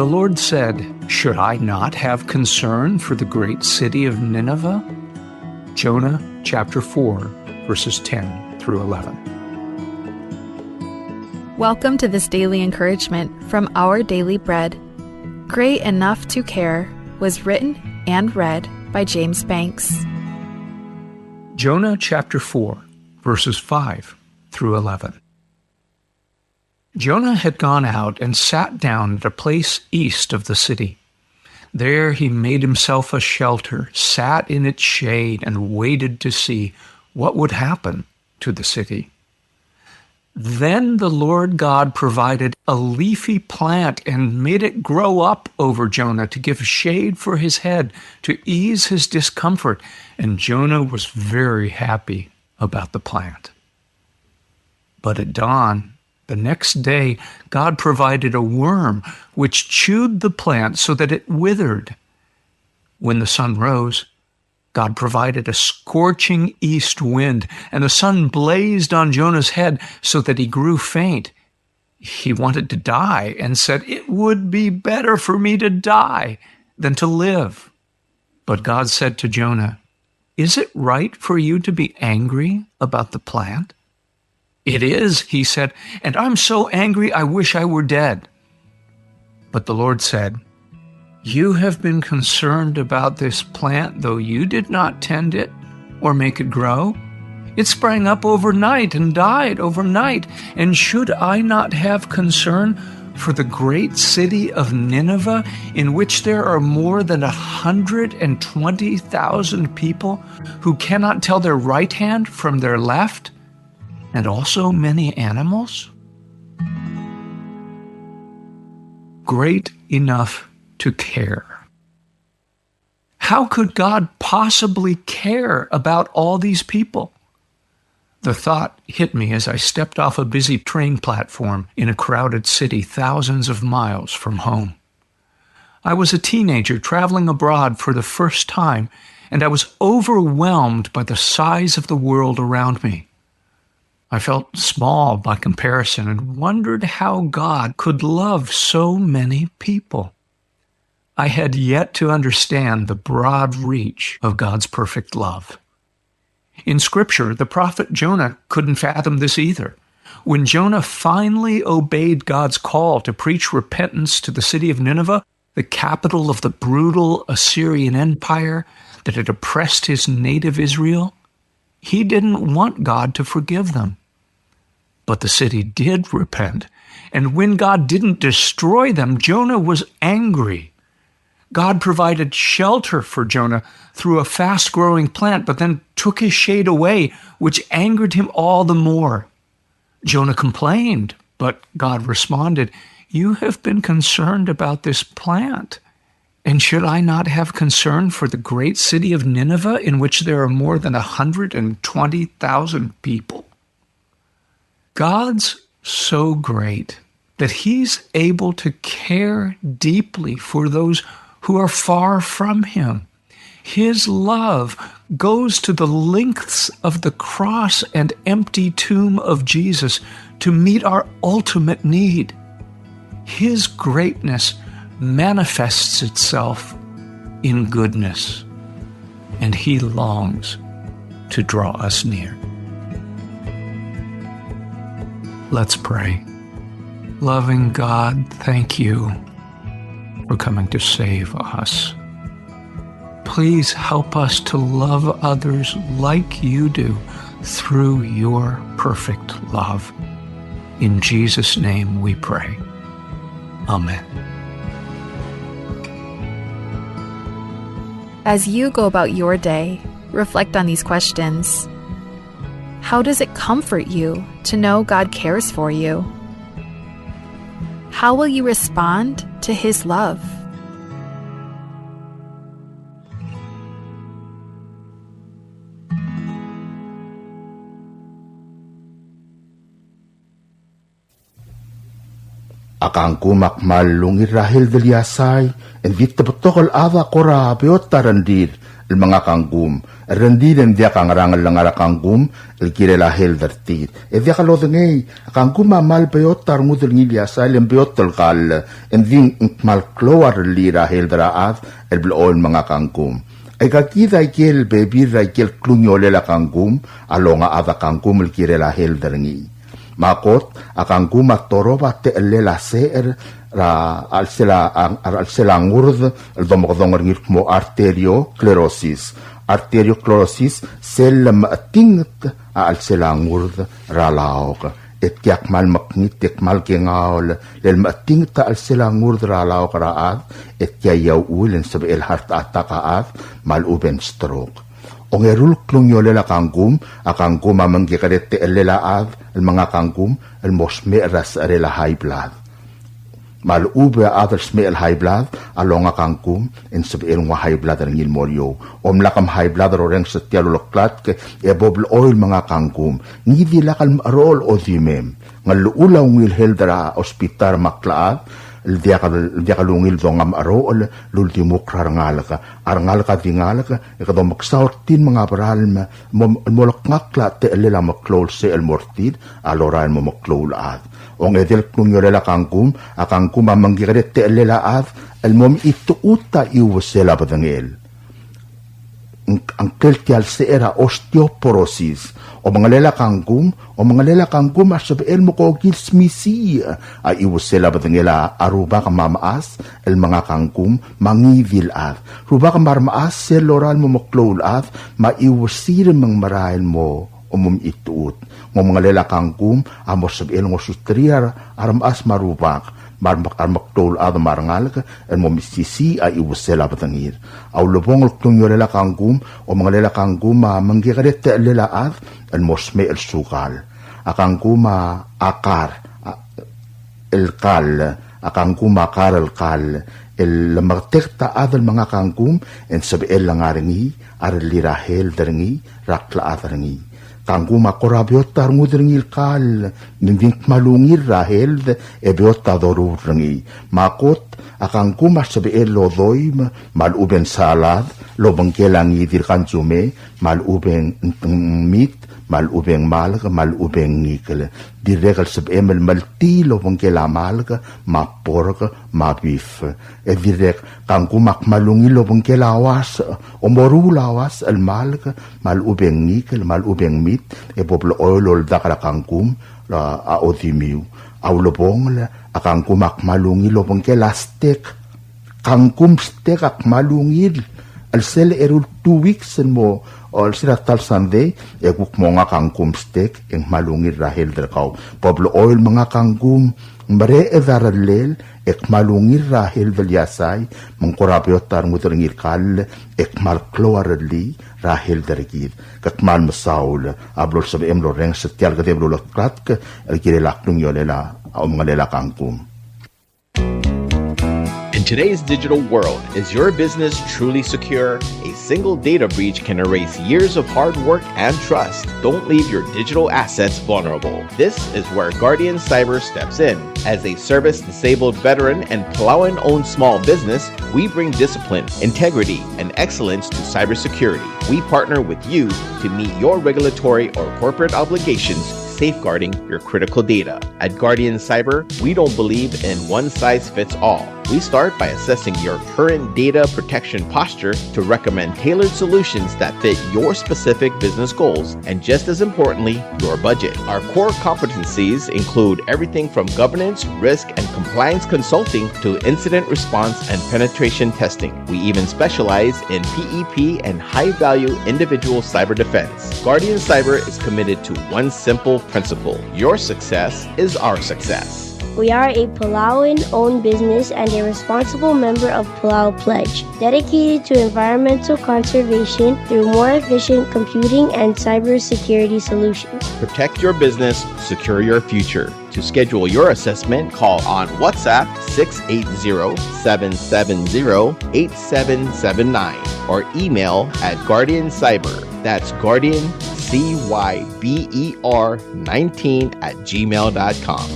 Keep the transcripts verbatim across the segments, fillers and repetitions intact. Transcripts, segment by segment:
The Lord said, "Should I not have concern for the great city of Nineveh?" Jonah chapter four, verses ten through eleven. Welcome to this daily encouragement from Our Daily Bread. Great Enough to Care was written and read by James Banks. Jonah chapter four, verses five through eleven. Jonah had gone out and sat down at a place east of the city. There he made himself a shelter, sat in its shade, and waited to see what would happen to the city. Then the Lord God provided a leafy plant and made it grow up over Jonah to give shade for his head, to ease his discomfort. And Jonah was very happy about the plant. But at dawn, the next day, God provided a worm which chewed the plant so that it withered. When the sun rose, God provided a scorching east wind, and the sun blazed on Jonah's head so that he grew faint. He wanted to die and said, "It would be better for me to die than to live." But God said to Jonah, "Is it right for you to be angry about the plant?" "It is," he said, "and I'm so angry I wish I were dead." But the Lord said, "You have been concerned about this plant, though you did not tend it or make it grow. It sprang up overnight and died overnight. And should I not have concern for the great city of Nineveh, in which there are more than a hundred and twenty thousand people who cannot tell their right hand from their left, and also many animals?" Great enough to care. How could God possibly care about all these people? The thought hit me as I stepped off a busy train platform in a crowded city thousands of miles from home. I was a teenager traveling abroad for the first time, and I was overwhelmed by the size of the world around me. I felt small by comparison and wondered how God could love so many people. I had yet to understand the broad reach of God's perfect love. In Scripture, the prophet Jonah couldn't fathom this either. When Jonah finally obeyed God's call to preach repentance to the city of Nineveh, the capital of the brutal Assyrian Empire that had oppressed his native Israel, he didn't want God to forgive them. But the city did repent, and when God didn't destroy them, Jonah was angry. God provided shelter for Jonah through a fast-growing plant, but then took his shade away, which angered him all the more. Jonah complained, but God responded, "You have been concerned about this plant. And should I not have concern for the great city of Nineveh, in which there are more than a hundred and twenty thousand people?" God's so great that he's able to care deeply for those who are far from him. His love goes to the lengths of the cross and empty tomb of Jesus to meet our ultimate need. His greatness manifests itself in goodness, and he longs to draw us near. Let's pray. Loving God, thank you for coming to save us. Please help us to love others like you do through your perfect love. In Jesus' name we pray. Amen. As you go about your day, reflect on these questions. How does it comfort you to know God cares for you? How will you respond to his love? A kangkum a kmal ungil er a health el iasai, e ng di te betok el chad a kora beot a rengrir el menga kangkum. Rengrir e ng diak a ngerang el ngar er a kangkum el kirel a health er tir. E diak lodengei, a kangkum a kmal beot a rengud el ngii el iasai, e ng beot el kall, e ng di ng kmal klou a rellii er a health er a chad el blechoel el menga kangkum. Aika kid a ikel bebil er a ikel klungiolel a kangkum a longa a chad a kangkum el kirel a health er ngii. Me a kot, a kangkum a torob a techellel a secher er a chelsel a, a, a chelsel a ngurd el domekedong er ngii el kmo arteriosclerosis. Arteriosclerosis, sel lemechetinget a chelsel a ngurd er a laok. E tia kmal mekngit, e kmal kengaol, le lemechetinget a chelsel a ngurd er a laok er a chad, e tia a uchul e ng sebechel heart attack a chad, me a lechub e ng stroke. Ongeru el klungiolel a kangkum, a kangkum a mengkekerei a techellel a chad el menga kangkum el mo smecher er a secherel a high blood. Me a lechub e a chad el smecher el high blood a longa kangkum, e ng sebechel nguu a high blood er ngii el mo er eou. Omlak em high blood er a orrenges er tia el uleklatk, e bo blechoel el menga kangkum. Ngii di lak el mecherocher el odimem. Ng llechul a ungil health er a hospital me a klechad el diak, el diak lungil donga mecherocher el uldimukl er a rengalek. A rengalek a di ngalek, e kede omeksau er tir me ng a beralm el mo, mo lekngakl a techellel a meklou el secher el mo er tir a lorael el mo meklou el chad. Ongedei el klungiolel a kangkum, a kangkum a mengkekerei a techellel a chad el mo mechitechut a chiuesel a bedengel. Ng, ngklel tia el secher a osteoporosis. Omengelel a kangkum, omengelel a kangkum a sebechel mo kokil smisiich a chiuesel a bedengel a rubak me a mechas el menga kangkum me a ngii di el chad. Rubak me a remechas sel lorael el mo meklou el chad me a chiuesir me ng merael el mo, mo mechitechut. Ng omengelel a kangkum a mo sebechel ngosuterir a remechas me a rubak me a rem-, a remeklou el chad me a rengalek el mo mesisiich a chiuesel a bedengir. A ulebongel el klungiolel a kangkum, omengelel a kangkum a mengkekerei a techellel a chad el mo smecher el sukal. A kangkum a kar, a, el kall, a kangkum a kar el kall, el lemeketeket a chad el menga kangkum, e ng sebechel el ngar er ngii a rellii er a health er ngii er a klechad er ngii. Kangkum a kora beot a rengud er ngii el kall, me ng di ng kmal ungil er a health, e beot a doruul er ngii. Me a kot, a kangkum a sebechel el odoim, me a lechub e ng salad, el obengkel a ngii di el kansume, me a lechub e ng, ng, ng mit, me a lechub e ng malk, me a lechub e ng ngikel. Dirrek el sebechem el meltii el obengkel a malk, me a pork, me a beef. E dirrek, kangkum a kmal ungil el obengkel a uasech, omoruul a uasech el malk, me a lechub e ng ngikel, me a lechub e ng mit, e bo blechoel oldak er a kangkum, a, a odimiu. A ulebongel, a kangkum a kmal ungil el obengkel a steak. Kangkum steak a kmal ungil, el sel eru el two weeks el mo, o el sel a ta el Sunday, e kuk mo menga kangkum steak, e ng kmal ungil er a health er kau. Bo blechoel menga kangkum, mereched a rellel, e kmal ungil er a health el iasai, me ng kora beot a rengud er ngii el kall, e kmal klou a rellii er a health er kid. Ke kmal mesaul a blo lsebechem el orrenges er tia el kedeb el uleklatk el kirel a klungiolel a omengelel a kangkum. In today's digital world, is your business truly secure? A single data breach can erase years of hard work and trust. Don't leave your digital assets vulnerable. This is where Guardian Cyber steps in. As a service-disabled veteran and Palauan-owned small business, we bring discipline, integrity, and excellence to cybersecurity. We partner with you to meet your regulatory or corporate obligations, safeguarding your critical data. At Guardian Cyber, we don't believe in one size fits all. We start by assessing your current data protection posture to recommend tailored solutions that fit your specific business goals and, just as importantly, your budget. Our core competencies include everything from governance, risk, and compliance consulting to incident response and penetration testing. We even specialize in P E P and high-value individual cyber defense. Guardian Cyber is committed to one simple principle: your success is our success. We are a Palauan-owned business and a responsible member of Palau Pledge, dedicated to environmental conservation through more efficient computing and cybersecurity solutions. Protect your business, secure your future. To schedule your assessment, call on WhatsApp six eight zero, seven seven zero, eight seven seven nine or email at Guardian Cyber. That's Guardian C Y B E R nineteen at gmail dot com.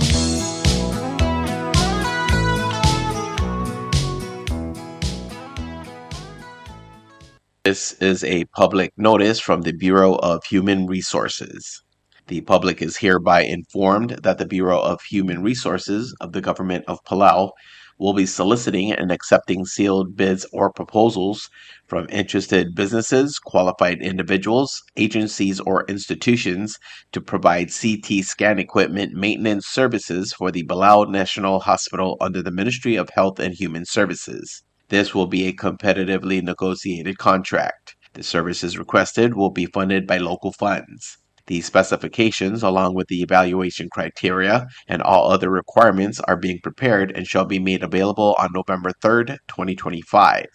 This is a public notice from the Bureau of Human Resources. The public is hereby informed that the Bureau of Human Resources of the Government of Palau will be soliciting and accepting sealed bids or proposals from interested businesses, qualified individuals, agencies, or institutions to provide C T scan equipment maintenance services for the Belau National Hospital under the Ministry of Health and Human Services. This will be a competitively negotiated contract. The services requested will be funded by local funds. The specifications, along with the evaluation criteria and all other requirements, are being prepared and shall be made available on November third, twenty twenty-five.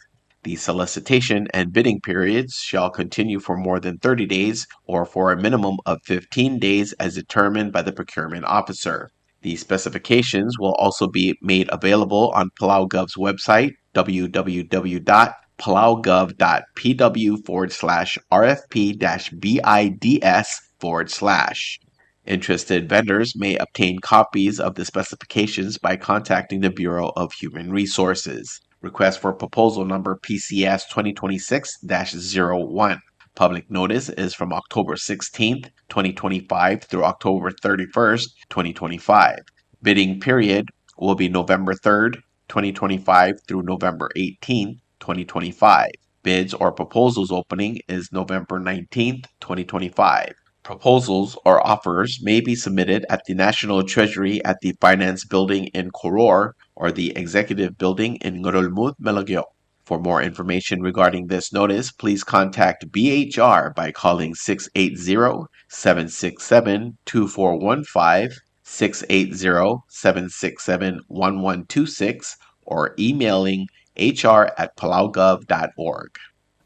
The solicitation and bidding periods shall continue for more than thirty days or for a minimum of fifteen days as determined by the procurement officer. The specifications will also be made available on PalauGov's website, w w w dot palaugov dot p w forward slash r f p dash b i d s forward slash. Interested vendors may obtain copies of the specifications by contacting the Bureau of Human Resources. Request for proposal number P C S twenty twenty-six dash zero one. Public notice is from October sixteenth, twenty twenty-five through October thirty-first, twenty twenty-five. Bidding period will be November third, twenty twenty-five through November eighteenth, twenty twenty-five. Bids or proposals opening is November nineteenth, twenty twenty-five. Proposals or offers may be submitted at the National Treasury at the Finance Building in Koror or the Executive Building in Ngerulmud, Melekeok. For more information regarding this notice, please contact B H R by calling six eight zero, seven six seven, two four one five, six eight zero, seven six seven, one one two six, or emailing H R at palaugov dot org.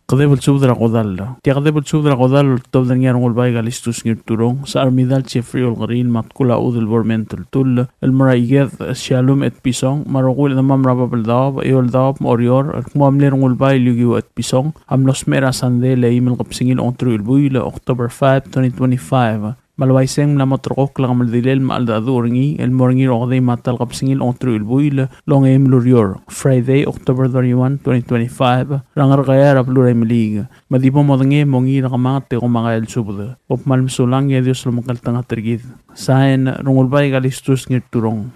Kedeb el subed er a kodall. Tia kedeb el subed er a kodall el tobed er ngii a Rengulbai Kalistus Ngirturong, Secharmidal Jeffrey Olkeriil, me a Tkul a Udel Borment el Tull, el mo er a Iked Shalom Etpison, me a rokui el chedemam er a Babeldaob, Eouldaob, me a Oreor, el kmo a mle Rengulbai Liukiu Etpison a mlo smecher er a Sandei el eim el kebesengil a ongeteruich el buil, October five, twenty twenty-five. Me a le uaisei ng mla mo terrekokl a kemeldilel me a cheldecheduch er ngii el mo er ngii er a okedei me a ta el kebesengil a ongeteruich el buil el ongeim el ureor, Friday, October thirty-one, twenty twenty-five, er a Ngerkeai er a beluu er a Imeliik. Me di bo modengei e mongiil er a kemanget e kom a kael el subed. Kom kmal mesulang e a Dios lomekngeltengat er kid. Sain, Rengulbai Kalistus Ngirturong.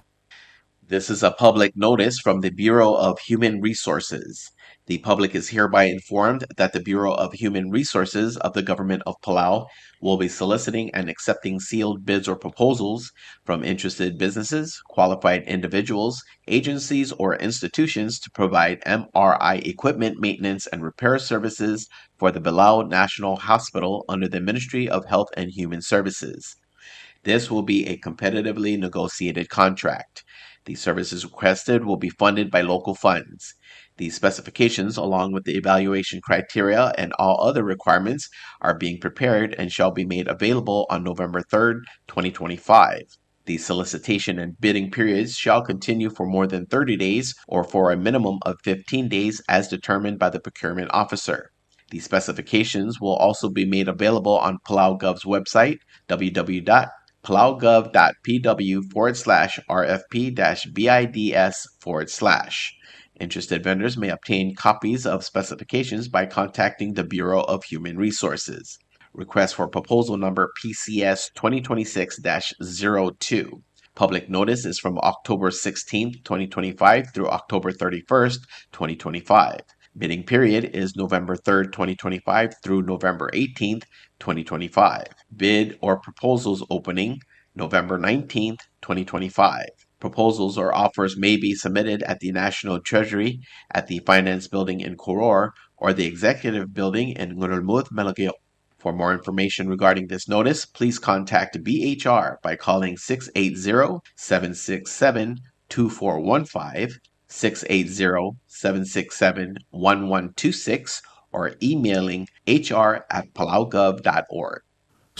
This is a public notice from the Bureau of Human Resources. The public is hereby informed that the Bureau of Human Resources of the Government of Palau will be soliciting and accepting sealed bids or proposals from interested businesses, qualified individuals, agencies, or institutions to provide M R I equipment maintenance and repair services for the Belau National Hospital under the Ministry of Health and Human Services. This will be a competitively negotiated contract. The services requested will be funded by local funds. The specifications, along with the evaluation criteria and all other requirements, are being prepared and shall be made available on November third, twenty twenty-five. The solicitation and bidding periods shall continue for more than thirty days or for a minimum of fifteen days as determined by the procurement officer. The specifications will also be made available on PalauGov's website, w w w dot palaugov dot p w forward slash r f p dash b i d s forward slash. Interested vendors may obtain copies of specifications by contacting the Bureau of Human Resources. Request for proposal number P C S twenty twenty-six dash zero two. Public notice is from October sixteenth, twenty twenty-five through October thirty-first, twenty twenty-five. Bidding period is November third, twenty twenty-five through November eighteenth, twenty twenty-five. Bid or proposals opening November nineteenth, twenty twenty-five. Proposals or offers may be submitted at the National Treasury at the Finance Building in Koror or the Executive Building in Ngerulmud, Melekeok. For more information regarding this notice, please contact B H R by calling six eight zero, seven six seven, two four one five, six eight zero, seven six seven, one one two six, or emailing H R at palaugov dot org.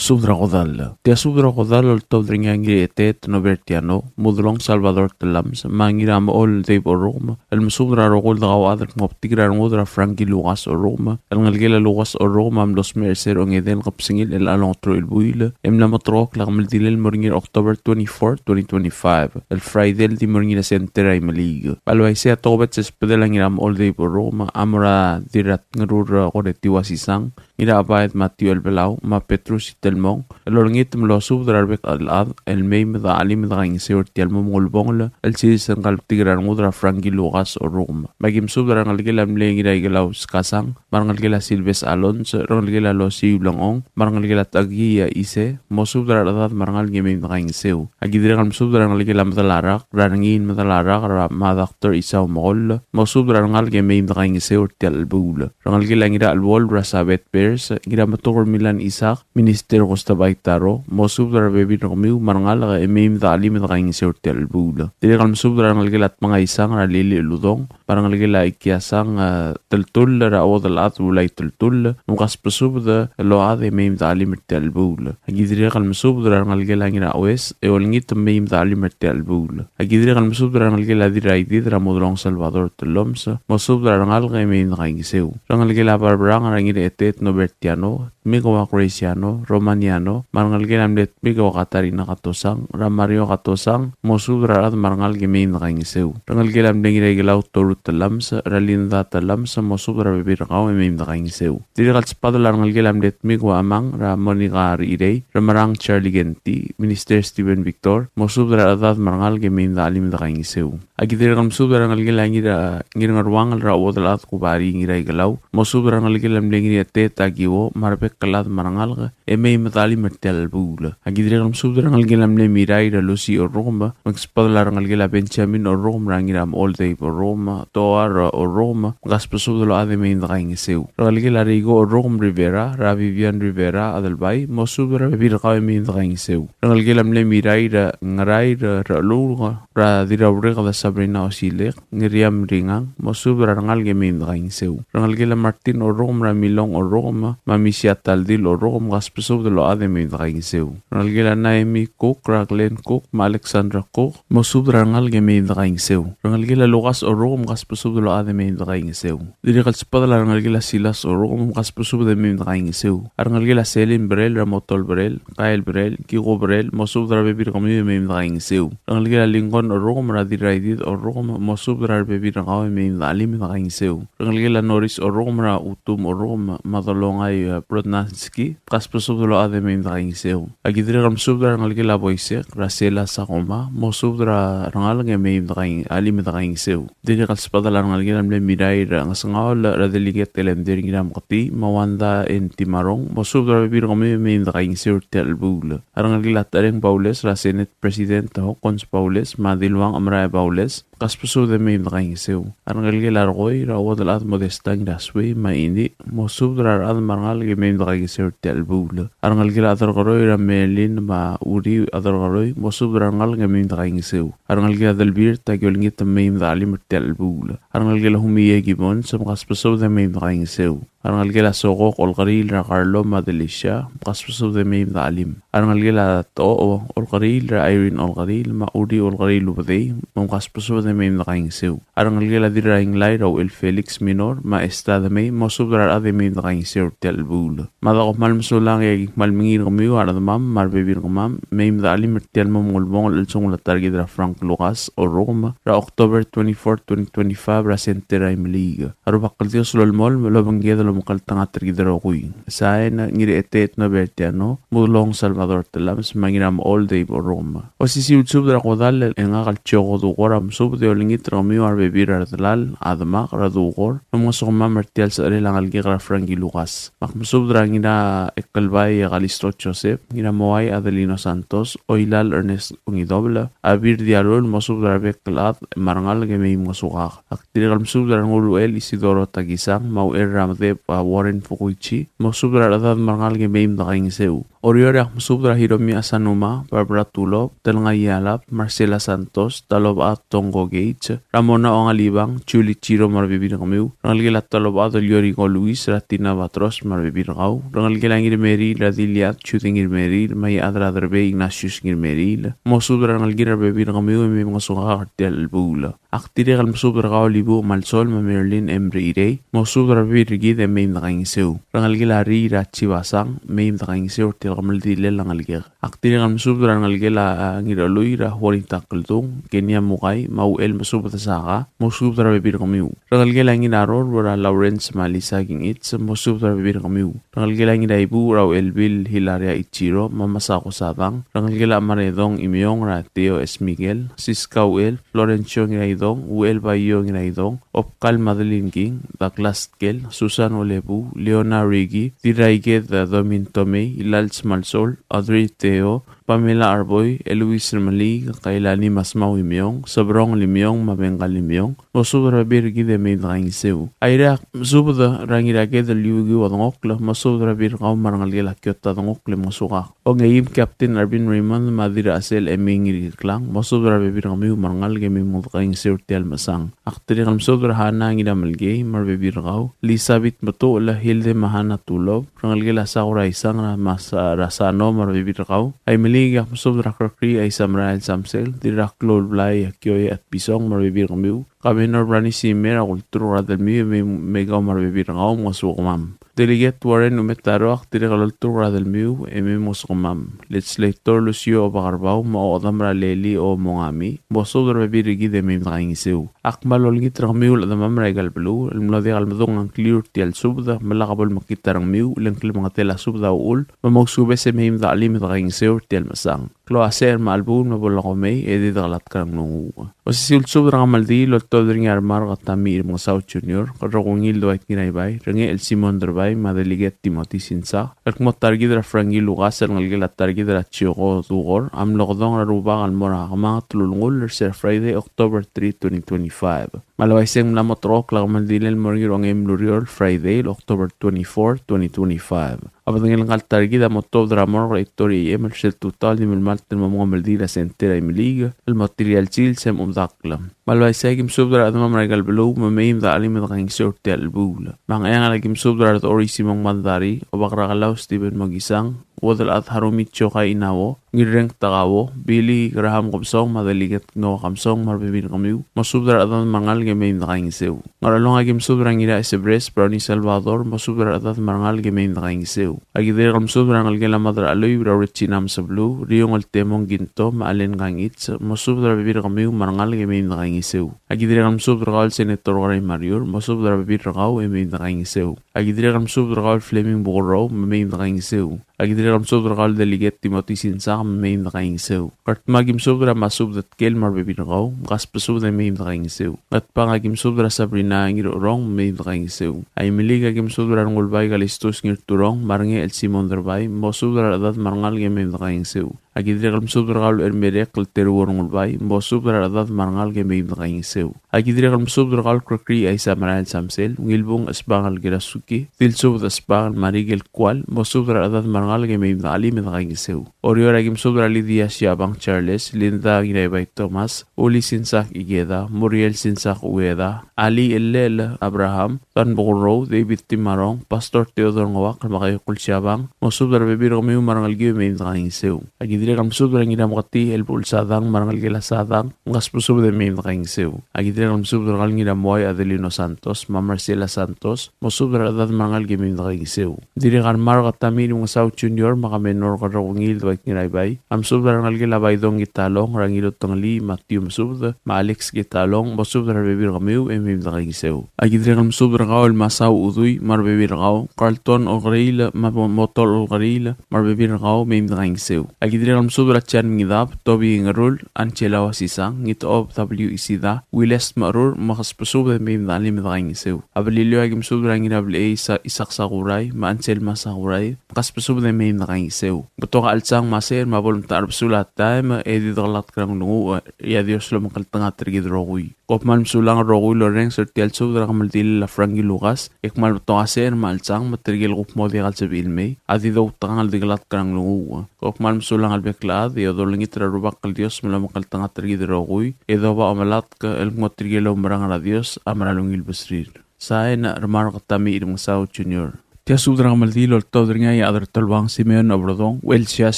Subed er a kodall. Tia subed er a kodall el oltobed er ngii a Ngirechetet Nobertiano, Mudelong Salvador Tellames, me a Ngiramechol Dave Orrukem, el mesubed er a rokui el dekauchad el kmo betik er a rengud er a Frankie Lucas Orrukem, el ngelekel a Lucas Orrukem a mlo smecher er se er a ongedei el kebesengil er chelecha el ongeteruich el buil, e mla mo terrekokl a kemeldilel el mo er ngii er a October twenty-four, twenty twenty-five, el Friday el di mo er ngii er a center er a Imeliik. Me a le uaisei a tokubets el subedel a Ngiramechol Dave Orrukem a mo er a Dirratngerur Koretiua Sisang, Ngirachebaed Matthew Elbelau, me a Petrus Itelmong, el olengit me losubed er a rebek el chad el mei me de chelim e de kaingeseu er tia el mo mengulebongel el sils er ngka el betik er a rengud er a Frankie Lucas Orrukem. Me aki mesubed er a rengelekel a mle Ngiraikelau Skasang, me a rengelekel a Silves Alonso, rengelekel a Losiu Lengong, me a rengelekel a Takia Ise, mosubed er a rechedad me a rengalek e mei me de kaingeseu. Aki dirrek el mesubed er a rengelekel a Medalarak, er a Rengiil Medalarak, er a, me a Doctor Isau Mokoll, mosubed er a rengalek e mei me de kaingeseu er tia el chelebuul. Rengelekel a Ngiracheluol er a Sabet Bears, Ngirametuker Milan Isaac, Minister Gustav Aitaro, mosubed er a rebebil er kemiu me a rengalek e mei me de chelim e de kaingeseu er tia el chelebuul. Dirrek el mesubed er a rengelekel a Tmengaisang er a Lili Uludong, me a rengelekel a Ikiasang, e, Teltull er a Uodelchad Ulai Teltull, me mkasbesubed el ochad e mei me de chelim er tia el chelebuul. Aki dirrek el mesubed er a rengelekel a Ngirachues, e olengit me mei me de chelim er tia el chelebuul. Aki dirrek el mesubed er a rengelekel a Dirraidid er a Mudelong Salvador Tellames, mosubed er a rengalek e mei me de kaingeseu. Rengelekel a Barberang er a Ngirechetet Nobertiano, Tmiko a Graciano, Romaniano, me a rengelekel a mle Tmiko a Katarina Katosang, er a Mario Katosang, mosubed er a rechad me a rengalek e mei me de kaingeseu. Rengelekel a mle Ngiraikelau Toru Tellames, er a Linda Tellames, mosubed er a rebebil er kau e mei me de kaingeseu. Dirrek el subedel a rengelekel a mle Tmiko a Amang, er a Monica Rirei, er a Merang Charlie Kenti, Minister Steven Victor, mosubed er a rechedad me a rengalek e mei me de chelim e de kaingeseu. Aki dirrek el mesubed er a rengelekel a Ngir-, Ngirngeruangel er a Uodelchad Kubari Ngiraikelau, mosubed er a rengelekel a mle Ngirechetet Akiwo, me a rebek el chad me a rengalek, e mei me de chelim er tia el chelebuul. Aki dirrek el mesubed er a rengelekel a mle Mirai er a Lucy Orrukem, me mkasbesubed er a rengelekel a Benjamin Orrukem, er a Ngiramechol Dave Orrukem, Toar Orrukem, mkasbesubed el ochad e mei me de kaingeseu. Rengelekel a Rico Orrukem Rivera, er a Vivian Rivera Adelbai, mosubed er a rebebil er kau e mei me de kaingeseu. Rengelekel a mle Mirai er a Ngerai er a Rechululk, er a Dirraureked a Sabrina Osilek, Ngiriam Ringang, mosubed er a rengalek e mei me de kaingeseu. Rengelekel a Martin Orrukem er a Milong Orrukem, me a Misia Taldil Orrukem, mkasbesubed el ochad e mei me de kaingeseu. Rengelekel a Naemi Cook, er a Glenn Cook, me a Alexandra Cook, mosubed er a rengalek e mei me de kaingeseu. Rengelekel a Lucas Orrukem, mkasbesubed el ochad e mei me de kaingeseu. Dirrek el subedel a rengelekel a Silas Orrukem, mkasbesubed e mei me de kaingeseu. A rengelekel a Selin Berel, er a Motol Berel, Kael Berel, Kiko Berel, mosubed er a rebebil er kemiu e mei me de kaingeseu. Rengelekel a Lincoln Orrukem, er a Dirraidid Orrukem, mosubed er a rebebil er kau e mei me de chelim e de kaingeseu. Rengelekel a Norris Orrukem, er a Utum Orrukem, me a Dolongai, e, Brodnanski, mkasbesubed el ochad e mei me de kaingeseu. Aki dirrek el mesubed er a rengelekel a Boisek, er a Sela Sakoma, mosubed er a rengalek e mei me de kaing-, chelim e de kaingeseu. Dirrek el subedel a rengelekel a mle Mirai er a Ngesengaol, er a Delegate Elender Ngirameketii, me a Wanda N. Timarong, mosubed er a rebebil er kemiu e mei me de kaingeseu er tia el chelebuul. A rengelekel a Tereng Baules, er a Senate President Hokkons Baules, me a Diluang Emerae Baules, mkasbesubed e mei me de kaingeseu. A rengelekel a Rekoi, er a Uodelchad Modesta Ngirasuei, me a Ini, mosubed er a rechad me a rengalek e mei me de kaingeseu er tia el chelebuul. A rengelekel a Derkeroi, er a Melin, me a Uri a Derkeroi, mosubed er a rengalek e mei me de kaingeseu. A rengelekel a Delbirt, aki olengit me mei me de chelim er tia el chelebuul. A rengelekel a Humie Gibbons, mkasbesubed e mei me de kaingeseu. A rengelekel a Sokok Olkeriil, er a Carlo me a Delicia, mkasbesubed e mei me de chelim. A rengelekel a Tocho Olkeriil, er a Irene Olkeriil, me a Uri Olkeriil Ubedei, me mkasbesubed e mei me de kaingeseu. A rengelekel a Dirrainglai, er a Uchel Felix Minor, me a Esta Demei, mosubed er a rechad e mei me de kaingeseu er tia el chelebuul. Me a dako kmal mesulang e kmal mengiil er kemiu a rechedemam me a rebebil er kemam, mei me de chelim er tia el mo mengulebongel el chelsengul a ta er kid er a Frank Lucas Orrukem, er a October twenty-four, twenty twenty-five, er a Center er a Imeliik. A Rubak el Dios a lolemolem el obengked el omekngeltengat er kid el rokui. Sain, Ngirechetet Nobertiano, Mudelong Salvador Tellames, me a Ngiramechol Dave Orrukem. Osisiu el subed er a kodall e ngak el Chioko Dukor a mesubed e olengit er kemiu a rebebil er a delal, a demak, er a Dukor, me mngesukemam er tia el secherel a ngelekek er a Frankie Lucas. Me ak mesubed er a Ngiraekelbai e Kalisto Joseph, Ngiramoai Adelino Santos, Oilal Ernest Ungidobel, a Birdiarul, mosubed er a rebek el chad me a rengalek e mei mngesukak. Ak dirrek el mesubed er a Renguruel Isidoro Takisang, me a Uchel er a Medeb a Warren Fukuichi, mosubed er a rechedad me a rengalek e mei me dekaingeseu. Oreor e ak mesubed er a Hiromi Asanuma, Barbara Tulop, Telngai Ialap, Marcela Santos, Talobechad Tongko Gage, Ramona Ongalibang, Julie Chiro me a rebebil er kemiu, rengelekel a Talobechad el Yoriko Luis, er a Tina Batros me a rebebil er kau, rengelekel a Ngirmeriil, er a Diliad Judy Ngirmeriil, me a Iechad er a Derbei Ignatius Ngirmeriil, mosubed er a rengelekir a rebebil er kemiu e mei mngesukak er tia el chelebuul. Ak dirrek el mesubed er kau el Ibuuch Malsol me a Marilyn M. Reirei, mosubed er a rebebil er kid e mei me dekaingeseu. Rengelekel a Rii er a Chibasang, mei me dekaingeseu er tia el kemeldiilel a ngelekek. Ak dirrek el mesubed er a rengelekel a, a, Ngirchelui er a Juanita Keldung, Kenia Mukai, me a Uchel Mesubed Saka, mosubed er a rebebil er kemiu. Rengelekel a Ngiraror er a Lawrence me a Lisa Kingits, mosubed er a rebebil er kemiu. Rengelekel a Ngiraibuuch er a Uchelbil Hilaria Ichiro, me a Masako Sabang, rengelekel a Maredong Imeong er a Theo S. Miguel, Siska Uchel, Florencio Ngiraidong, Uchel Baio Ngiraidong, Obkal Madeline King, Douglas Tkel, Susan Olebu, Leona Rigi, Diraiked Domin Tomei, Ilals Malsol, Audrey Theo, Pamela Arboi, Eloise Remeliik, Kailani Masmau Imeong, Sebrong Limeong, me a Bengkal Limeong, mosubed er a rebebil er kid e mei me dekaingeseu. Airai ak mesubed er a Ngiraked el Liukiu Odengokl, mosubed er a rebebil er kau me a rengelekel a Kiota Dengokl e mngesukak. Ongeim Captain Arvin Raymond me a Dirrachesel Emi Ngiriklang, mosubed er a rebebil er kemiu me a rengalek e mei me dekaingeseu er tia el mesang. Ak dirrek el mesubed er a Hana Ngiramelkei me a rebebil er kau, Elizabeth Metuchel, Hilde me a Hana Tulop, rengelekel a Sakura Isang er a Masa-, er a Sano me a rebebil er kau. Aimeliik e ak mesubed er a Krekrii Aisamerael Samsel, Dirraklou el Blai Akioi Atpisong me a rebebil er kemiu, Kabenor Brani Simer, a kulturk er a delmiu e mei, mei kau me a rebebil er kau, mngesukemam. Delegate Warren Umetaro, ak dirrek el olturk er a delmiu e mei mngesukemam. Legislator Lucio Obakerbau, me a Odam er a Leli Omongami, mosubed er a rebebil er kid e mei me dekaingeseu. Ak kmal olengit er kemiu el chedemam er aika el beluu el mlo diak el medung a ngkliu er tia el subed, me lak bo lemekngit a rengmiu, le ng klemengetel a subed a uchul, me mousubes e mei me dechelim e dekaingeseu er tia el mesang. Klou a secher me a chelebuul me bo lak omei, e di dekelatk er a nglunguuch. Osisiu el subed er a kemeldiil el oltobed er ngii a Remark Tommy Remengesau Junior, Kerrekungil Dwight Ngiraibai, Rengechel Simon Derbai, me a Delegate Timothy Sinsak, el kmo ta er kid er a Frankie Lucas, el ngelekel a ta er kid er a Chioko Dukor, a mlo kedong er a Rubak el mo er a kemanget el ulengull er se er a Friday, October three, twenty twenty-five. Me a le uaisei e ng mla mo terrekokl a kemeldiil el mo er ngii er a ongeim el ureor, Friday, October twenty-four, twenty twenty-five. A bedengel ngka el ta er kid a mo tuobed er a morgue er a eight thirty A M er sel tutau el di melemalt el mo mengemeldiil er a center er a Imeliik el mo tir a ial sils e mo medakl. Me a le uaisei e aki mesubed er a rechedemam er aika el beluu me mei me dechelim e dekaingeseu er tia el chelebuul. Me a Ngcheangel e aki mesubed er a Redechor Isimong Mandari, Obak er a Kelau Stephen Mokisang, Uodelchad Harumi Chokai Inao, Ngirreng Takao, Billy Graham Kebesong, me a Delegate Noah Kebesong, me a rebebil er kemiu, mosubed er a rechedad me a rengalek e mei me dekaingeseu. Ngerchelong e aki mesubed er a Ngiraesebres Brownie Salvador, mosubed er a rechedad me a rengalek e mei me dekaingeseu. Aki dirrek el mesubed er a rengelekel a Mad er a Chelui er a Regina Mesebeluu, Riong el Temong Kinto, me a Allen Kangits, mosubed er a rebebil er kemiu me a rengalek e mei me dekaingeseu. Aki dirrek el mesubed er kau el Senator Kerai Mariur, mosubed er a rebebil er kau e mei me dekaingeseu. Aki dirrek el mesubed er kau el Fleming Bukurrou, me mei me dekaingeseu. Aki dirrek el mesubed er kau el Delegate Timothy Sinsak, me mei me dekaingeseu. Ngardmau e aki mesubed er a Masubed Tkel me a rebebil er kau, mkasbesubed e mei me dekaingeseu. Ngatpang e aki mesubed er a Sabrina Ngirorong, me mei me dekaingeseu. Aimeliik e aki mesubed er a Rengulbai Kalistus Ngirturong, me a Rengechel Simon Derbai, mosubed er a rechedad me a rengalek e mei me dekaingeseu. Aki dirrek el mesubed er kau el Ermerek el Teruo Rengulbai, mosubed er a rechedad me a rengalek e mei me dekaingeseu. Aki dirrek el mesubed er kau el Krekrii Aisamerael Samsel, Ngilbung Esbangel Kirasuki, Dilsubed Esbangel me a Rikel Kual, mosubed er a rechedad me a rengalek e mei me dechelim e dekaingeseu. Oreor e aki mesubed er a Lydia Siabang Charles, Linda Ngiraibai Thomas, Uli Sinsak Ikeda, Muriel Sinsak Ueda, Ali Elel Abraham, Dan Bokurrou, David Timarong, Pastor Theodore Ngouak, me a Kaiokul Siabang, mosubed er a rebebil er kemiu me a rengelekiu e mei me dekaingeseu. Aki dirrek el mesubed er a Ngirameketii el Buchel Sadang me a rengelekel a Sadang, mkasbesubed e mei me dekaingeseu. Aki dirrek el mesubed er kau el Ngiramuai Adelino Santos me a Marcela Santos, mosubed er a rechedad me a rengalek e mei me dekaingeseu. Dirrek el Mark Tommy Remengesau Junior me a Kamenor Kerrekungil Dwight Ngiraibai, a mesubed er a rengelekel a Baidong Kitalong, er a Ngirot Tengelii, Matthew Mesubed, me a Alex Kitalong, mosubed er a rebebil er kemiu e mei me dekaingeseu. Aki dirrek el mesubed er kau el Masau Udui me a rebebil er kau, Carlton Olkeriil me a Mo-, Motol Olkeriil me a rebebil er kau, mei me dekaingeseu. Aki dirrek Dirrek el mesubed er a Jan Mengidab, Tobi Ngerul, Angela Wasisang, Ngitchob W. Isida, Wiles Merur, me kasbesubed e mei me de chelim e de kaingeseu. A Beliliou a ki mesubed er a Ngirablechei Isa-, Isak Sakurai, me a Anselma Sakurai, me kasbesubed e mei me de kaingeseu. Betok a chelsang me a secher me a bo lemtechar a besul a taem e di dekelatk er a nglunguuch, e a Dios lomekngeltengat er kid el rokui. Kom kmal mesulang el rokui el orrenges er tia el subed er a kemeldilel a Frankie Lucas, e kmal betok a secher me a chelsang me tirke el kuk mo diak el sebechir el mei, a di doutekangel di kelatk er a nglunguuch. Kom kmal mesulang el bek el chad, e odolengit er a Rubak el Dios me lomekngeltengat er kid el rokui, e doba omelatk el kmo tirke el oumerang er a Dios a mera el ungil besrir. Sain, Remark Tommy Remengesau Junior. Tia subed er a kemeldiil el oltobed er ngii a Iechad er a Teluang Simeon Oberdong, Uchelsias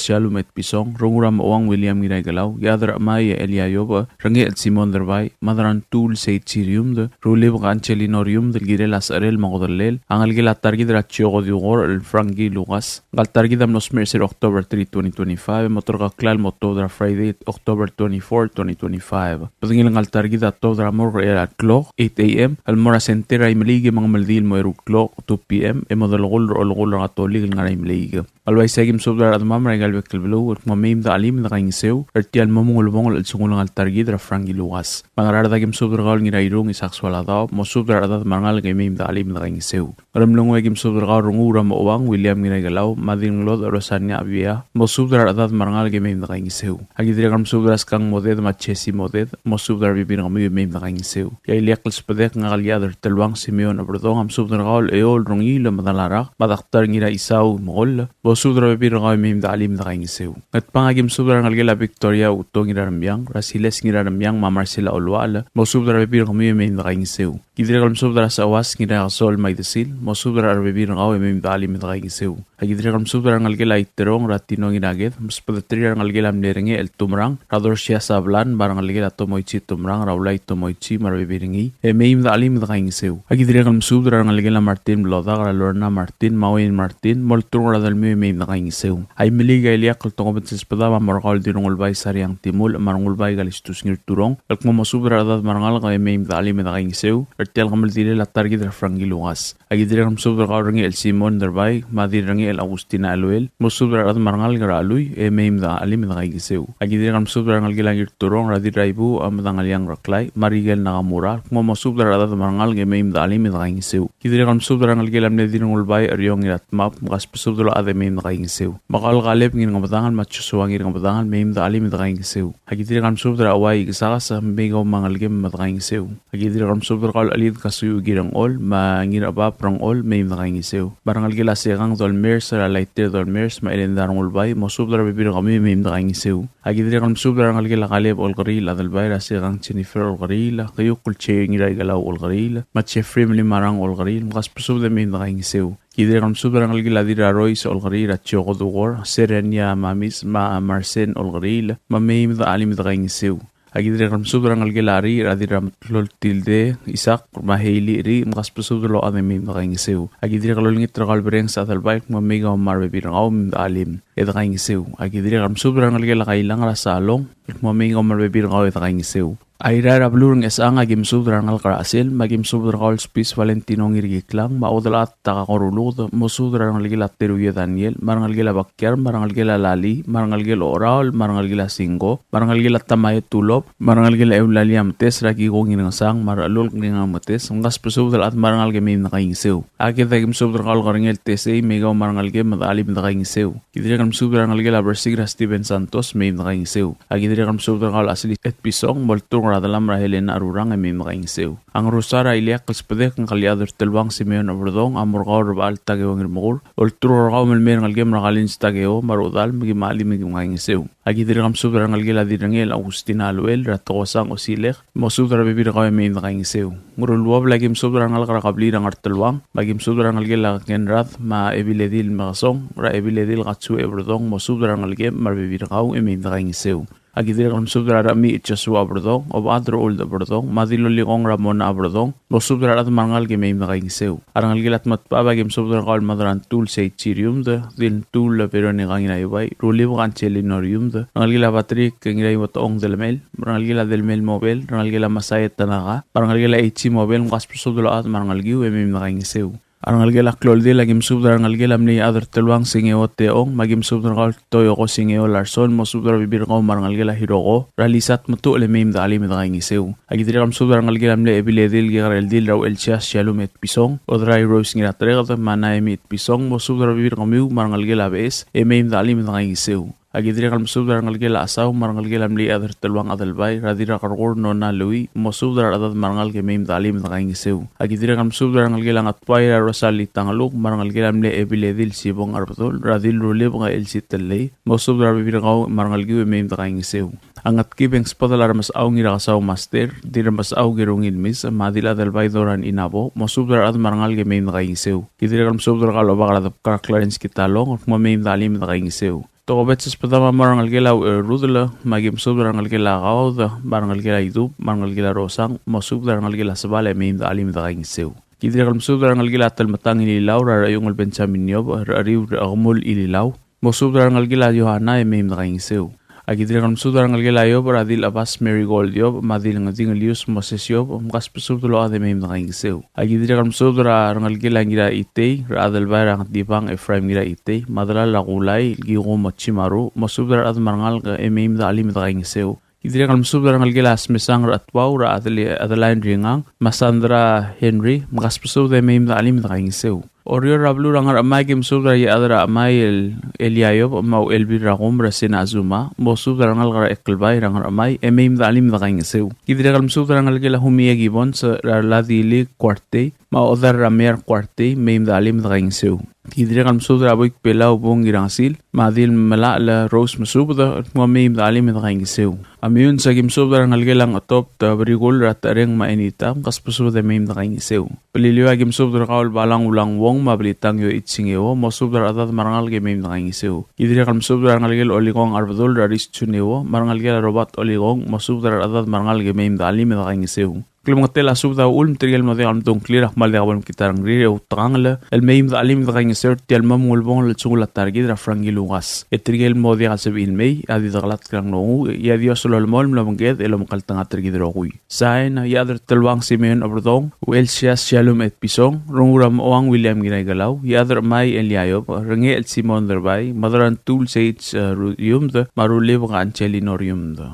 Shallum Etpison, Rengul er a Mochouang William Ngiraikelau, Iechad er a Chemai Elia Iobech, Rengechel Simon Derbai, Madrantul Seichi Riumd, Rulibek Angelino Riumd, el kirel a secherel me a kodellel a ngelekel a ta er kid er a Chioko Diukor el Frankie Lucas. Ngka el ta er kid a mlo smecher er sel October three, twenty twenty-five, e mo terkeklel el mo tuobed er a Friday, October twenty-four, twenty twenty-five. Bedengel ngka el ta er kid a tuobed er a morgue er a eai el klok, eight A M, el mo er a center er a Imeliik me a kemeldiil el mo eru el klok, two P M, e mo delekull er a olekull er a Katolik el ngar er a Imeliik. Me a le uaisei a ki mesubed er a rechedemam er aika el bek el beluu el kmo mei me de chelim e de kaingeseu er tia el mo mengulebongel el chelsengul ngka el ta er kid er a Frankie Lucas. Me a Ngaraard a ki mesubed er kau el Ngirairung Isaac Sualadaob, mosubed er a rechedad me a rengalek e mei me de chelim e de kaingeseu. Ngeremlengui a ki mesubed er kau el Rengul er a Mochouang William Ngiraikelau, me a Dirnglodech Rosania Abia, mosubed er a rechedad me a rengalek e mei me de kaingeseu. A ki dirrek el mesubed er a Skang Moded me a Jesse Moded, mosubed er a rebebil er kemiu e mei me de kaingeseu. E a ileakl el subedek ngak el Iechad er a Teluang Simeon Oberdong a mesubed er kau el Eou el Rengiil me a Dalarak, me a Daktar Ngiraisau Mekoll, mosubed er a rebebil er kau e mei me de chelim e de kaingeseu. Ngatpang a ki mesubed er a rengelekel a Victoria Uto Ngiraremiang, er a Siles Ngiraremiang me a Marcela Olual, mosubed er a rebebil er kemiu e mei me de kaingeseu. Ki dirrek el mesubed er a Seuas Ngiraikesol me a Idesil, mosubed er a rebebil er kau e mei me de chelim e de kaingeseu. A ki dirrek el mesubed er a rengelekel a Iterong er a Tino Ngiraked, mosbedeterir a rengelekel a mle Rengechel Tumerang, er a Dorsia Sablan, me a rengelekel a Tomoichi Tumerang, er a Ulai Tomoichi, me a rebebil er ngii, e mei me de chelim e de kaingeseu. A ki dirrek el mesubed er a rengelekel a Martin Blodak, er a Lorna Martin, me a Wayne Martin, molturk er a delmiu e mei me de kaingeseu. A Imeliik a ileakl el tokubets el subedam a mo er kau el Dirrengulbai Sariang Timulech, me a Rengulbai Kalistus Ngirturong, el kmo mosubed er a rechedad me a rengalek e mei me de chelim e de kaingeseu er tia el kemeldilel a ta er kid er a Frankie Lucas. A ki dirrek el mesubed er kau el Rengechel Simon Derbai, me a Dirrengechel Augustina Eluel, mosubed er a rechedad me a rengalek er a Chelui, e mei me de chelim e de kaingeseu. A ki dirrek el mesubed er a rengelekel a Ngirturong, er a Dirraibuuch, a Medangeliang Reklai, me a Rikel Nakamura, el kmo mosubed er a rechedad me a rengalek e mei me de chelim e de kaingeseu. Ki dirrek el mesubed er a rengelekel a mle Dirrengulbai Eriong Ngiratmab, me kasbesubed el ochad e mei me de kaingeseu. Me kau el Kaleb Ngirngebedangel, me a Joshua Ngirngebedangel, mei me de chelim e de kaingeseu. A ki dirrek el mesubed er a Uai Ikesakes, mei kau me a ngelekem me de kaingeseu. A ki dirrek el mesubed er kau el Chelid Kasuiu Kirengchol, me a Ngirabab Rengchol, mei me de kaingeseu. Me a rengelekel a Sekang Dolmers, er a Laiter Dolmers, me a Elenda Rengulbai, mosubed er a rebebil er kemiu e mei me de kaingeseu. A ki dirrek el mesubed er a rengelekel a Kaleb Olkeriil, Adelbai, er a Sekang Jennifer Olkeriil, Keiukl Jei Ngiraikelau Olkeriil, me a Jeffrey Melimarang Olkeriil, me kasbesubed e mei me de kaingeseu. Ki dirrek el mesubed er a rengelekel a Dirrarois Olkeriil, er a Chioko Dukor, Serenia Mamis, me a Marsen Olkeriil, me mei me de chelim e de kaingeseu. A ki dirrek el mesubed er a rengelekel a Ri, er a Dirrametlol Tilde, Isak, me a Heili Ri, me kasbesubed el ochad e mei me de kaingeseu. A ki dirrek el olengit er kau el Berenges Adelbai, me mei kau me a rebebil er kau me de chelim e de kaingeseu. A ki dirrek el mesubed er a rengelekel a Kailang, er a Salong, me mei kau me a rebebil er kau e de kaingeseu. A Irrai er a beluu er a Ngchesechang a ki mesubed er a rengalek er a Chesel, me a ki mesubed er kau el Spis Valentino Ngirkiklang, me a Udelchad Takako Ruluked, mosubed er a rengelekel a Teruio Daniel, me a rengelekel a Bakiar, me a rengelekel a Lali, me a rengelekel a Oraol, me a rengelekel a Singko, me a rengelekel a Tamayo Tulop, me a rengelekel a Eulalia Metes, er a Kiko Ngirngesang, me a Rechelulk Ngirngang Metes, me kasbesubed el chad me a rengalek e mei me de kaingeseu. A Ked a ki mesubed er kau el Kerengel Tesei, mei kau me a rengelekem me de chelim e de kaingeseu. Ki dirrek el mesubed er a rengelekel a Bersik, er a Steven Santos, mei me de kaingeseu. A ki dirrek el mesubed er kau el Asli Etpison, molturk er a delam er a Helena Rurang, e mei me de kaingeseu. A Ngerusar a ileakl el subedek ngka el Iechad er a Teluang Simeon Oberdong a mo er kau el Rebechall Takeo Ngirmekur, olturk er kau me le mei a rengelekem er a Kalins Takeo, me a rechedal, me ki me chelim me ki me kaingeseu. A ki dirrek el mesubed er a rengelekel a Dirrengel Augustina Luel, er a Tokosang Osilek, mosubed er a rebebil er kau e mei me de kaingeseu. Ngeruluobel a ki mesubed er a rengalek er a kebliil er a Ngerteluang, me a ki mesubed er a rengelekel a Kenrad, me a Ebiledil Mekesong, er a Ebiledil Katsue Oberdong, mosubed er a rengelekem me a rebebil er kau e mei me de kaingeseu. A ki dirrek el mesubed er a Rechemiich Joshua Oberdong, Obechad er a Uld Oberdong, me a Dilolikong Ramona Oberdong, mosubed er a rechad me a rengalek e mei me de kaingeseu. A rengelekel a Tmetbab a ki mesubed er kau el Madrantul Seichi Riumd, Diltul Veronica Ngiraibai, Rulibek Angelino Riumd, rengelekel a Patrick Ngiraiuetechong Delemel, rengelekel a Delemel Mobel, rengelekel a Masaya Tanaka, me a rengelekel a Eichi Mobel, me kasbesubed el ochad me a rengelekiu e mei me de kaingeseu. A rengelekel a Kloldil a ki mesubed er a rengelekel a mle Iechad er Teluang Singeo Teong, me a ki mesubed er kau el Toyoko Singeo Larson, mosubed er a rebebil er kau me a rengelekel a Hiroko, er a Lisat Metuchel e mei me de chelim e de kaingeseu. A ki dirrek el mesubed er a rengelekel a mle Ebiledil Kekerel Dil er a Uchelsias Shalom Etpison, Odrai Rose Ngiratereked, me a Naemi Etpison, mosubed er a rebebil er kemiu me a rengelekel a Beches, e mei me de chelim e de kaingeseu. A ki dirrek el mesubed er a rengelekel a Chesau me a rengelekel a mle Iechad er Teluang Adelbai, er a Dirrakerkur Nona Lui, mosubed er a rechedad me a rengalek e mei me de chelim e de kaingeseu. A ki dirrek el mesubed er a rengelekel a Ngetbai er a Rosali Tangeluk, me a rengelekel a mle Ebiledil Sibong Arbedul, er a Dil Rulibek Elsie Tellei, mosubed er a rebebil er kau me a rengelekiu e mei me de kaingeseu. A Ngetkib e ng sbedel a Remesechau Ngirakesau Master, Dirremesechau Kerungil Mis, me a Dil Adelbai Doran Inabo, mosubed er a rechad me a rengalek e mei me de kaingeseu. Ki dirrek el mesubed er kau el Obak er a Debkar Clarence Kitalong, el kmo mei me de chelim e de kaingeseu. Tokubets el sbedam a mo er a rengelekel a Ucherudel, me a ki mesubed er a rengelekel a Kaud, me a rengelekel a Idub, me a rengelekel a Rosang, mosubed er a rengelekel a Sebal e mei me de chelim e de kaingeseu. Ki dirrek el mesubed er a rengelekel a Telmetang Ililau, er a Rechiungel Benjamin Iob, er a Riu er a Kemul Ililau, mosubed er a rengelekel a Yohana e mei me de kaingeseu. A ki dirrek el mesubed er a rengelekel a Iob, er a Dil Chebas Marigold Iob, me a Dil Ngedingelius Moses Iob, mkasbesubed el ochad e mei me de kaingeseu. A ki dirrek el mesubed er a rengelekel a Ngiraitei, er a Adelbai er a Ngetibang Ephraim Ngiraitei, me a delal a Kulai, el Kikumo Chimaru, mosubed er a rechad me a rengalek e mei me de chelim e de kaingeseu. Ki dirrek el mesubed er a rengelekel a Smesang er a Tuau, er a Adeli-, Adeline Ringang, me a Sandra Henry, mkasbesubed e mei me de chelim e de kaingeseu. Oreor er a beluu er a Ngerchemai, ki mesubed er a Iechad er a Chemai el Elia Iob, me a Uchelbil er a Kum er a Sena Azuma, mosubed er a rengalek er a Ekelbai er a Ngerchemai, e mei me de chelim e de kaingeseu. Ki dirrek el mesubed er a rengelekel a Humie Gibbons, er a Ladili Kuartei, me a Odar er a Mear Kuartei, mei me de chelim e de kaingeseu. Ki dirrek el mesubed er a Boik Belau Bung Ngirangesil, me a Dil Melachel Rose, mesubed el kmo mei me de chelim e de kaingeseu. A Meyuns a ki mesubed er a rengelekel a Ngetobt Berikul er a Tereng me a Enita, mkasbesubed e mei me de kaingeseu. Beliliou a ki mesubed er kau el Balang Ulang Wong me a Belitang Yoich Singeo, mosubed er a rechedad me a rengalek e mei me de kaingeseu. Ki dirrek el mesubed er a rengelekel Olikong Arbedul er a Ris Juneo, me a rengelekel a Robert Olikong, mosubed er a rechedad me a rengalek e mei me de chelim e de kaingeseu. Klemengetel a subed a uchul me tirke el mo diak el mdung a ngklir a kmal diak bo lemekngit a rengrir e outekangel el mei me de chelim e de kaingeseu er tia el mo mengulebongel el sengul a ta er kid er a Frankie Lucas. E tirke el mo diak el sebechir el mei, a di dekelatk er a nglunguuch, e a Dios a lolemolem el omengked el omekngeltengat er kid el rokui. Sain, Iechad er Teluang Simeon Oberdong, Uchelsias Shalom Etpison, Rengul er a Mochouang William Ngiraikelau, Iechad er a Chemai Elia Iob, Rengechel Simon Derbai, Mederantul Seits, eh, Ru-, Iumd, me a Rulibek Angelino Iumd.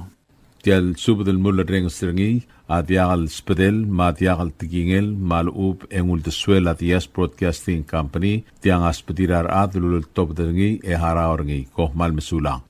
Tia el subed el mulerrenges er ngii a diak el sbedel me a diak el tekingel me a lechub e ng uldesuel a Diaz Broadcasting Company, tiang a sbedir a rechad el uleltobed er ngii e harau er ngii. Kom kmal mesulang.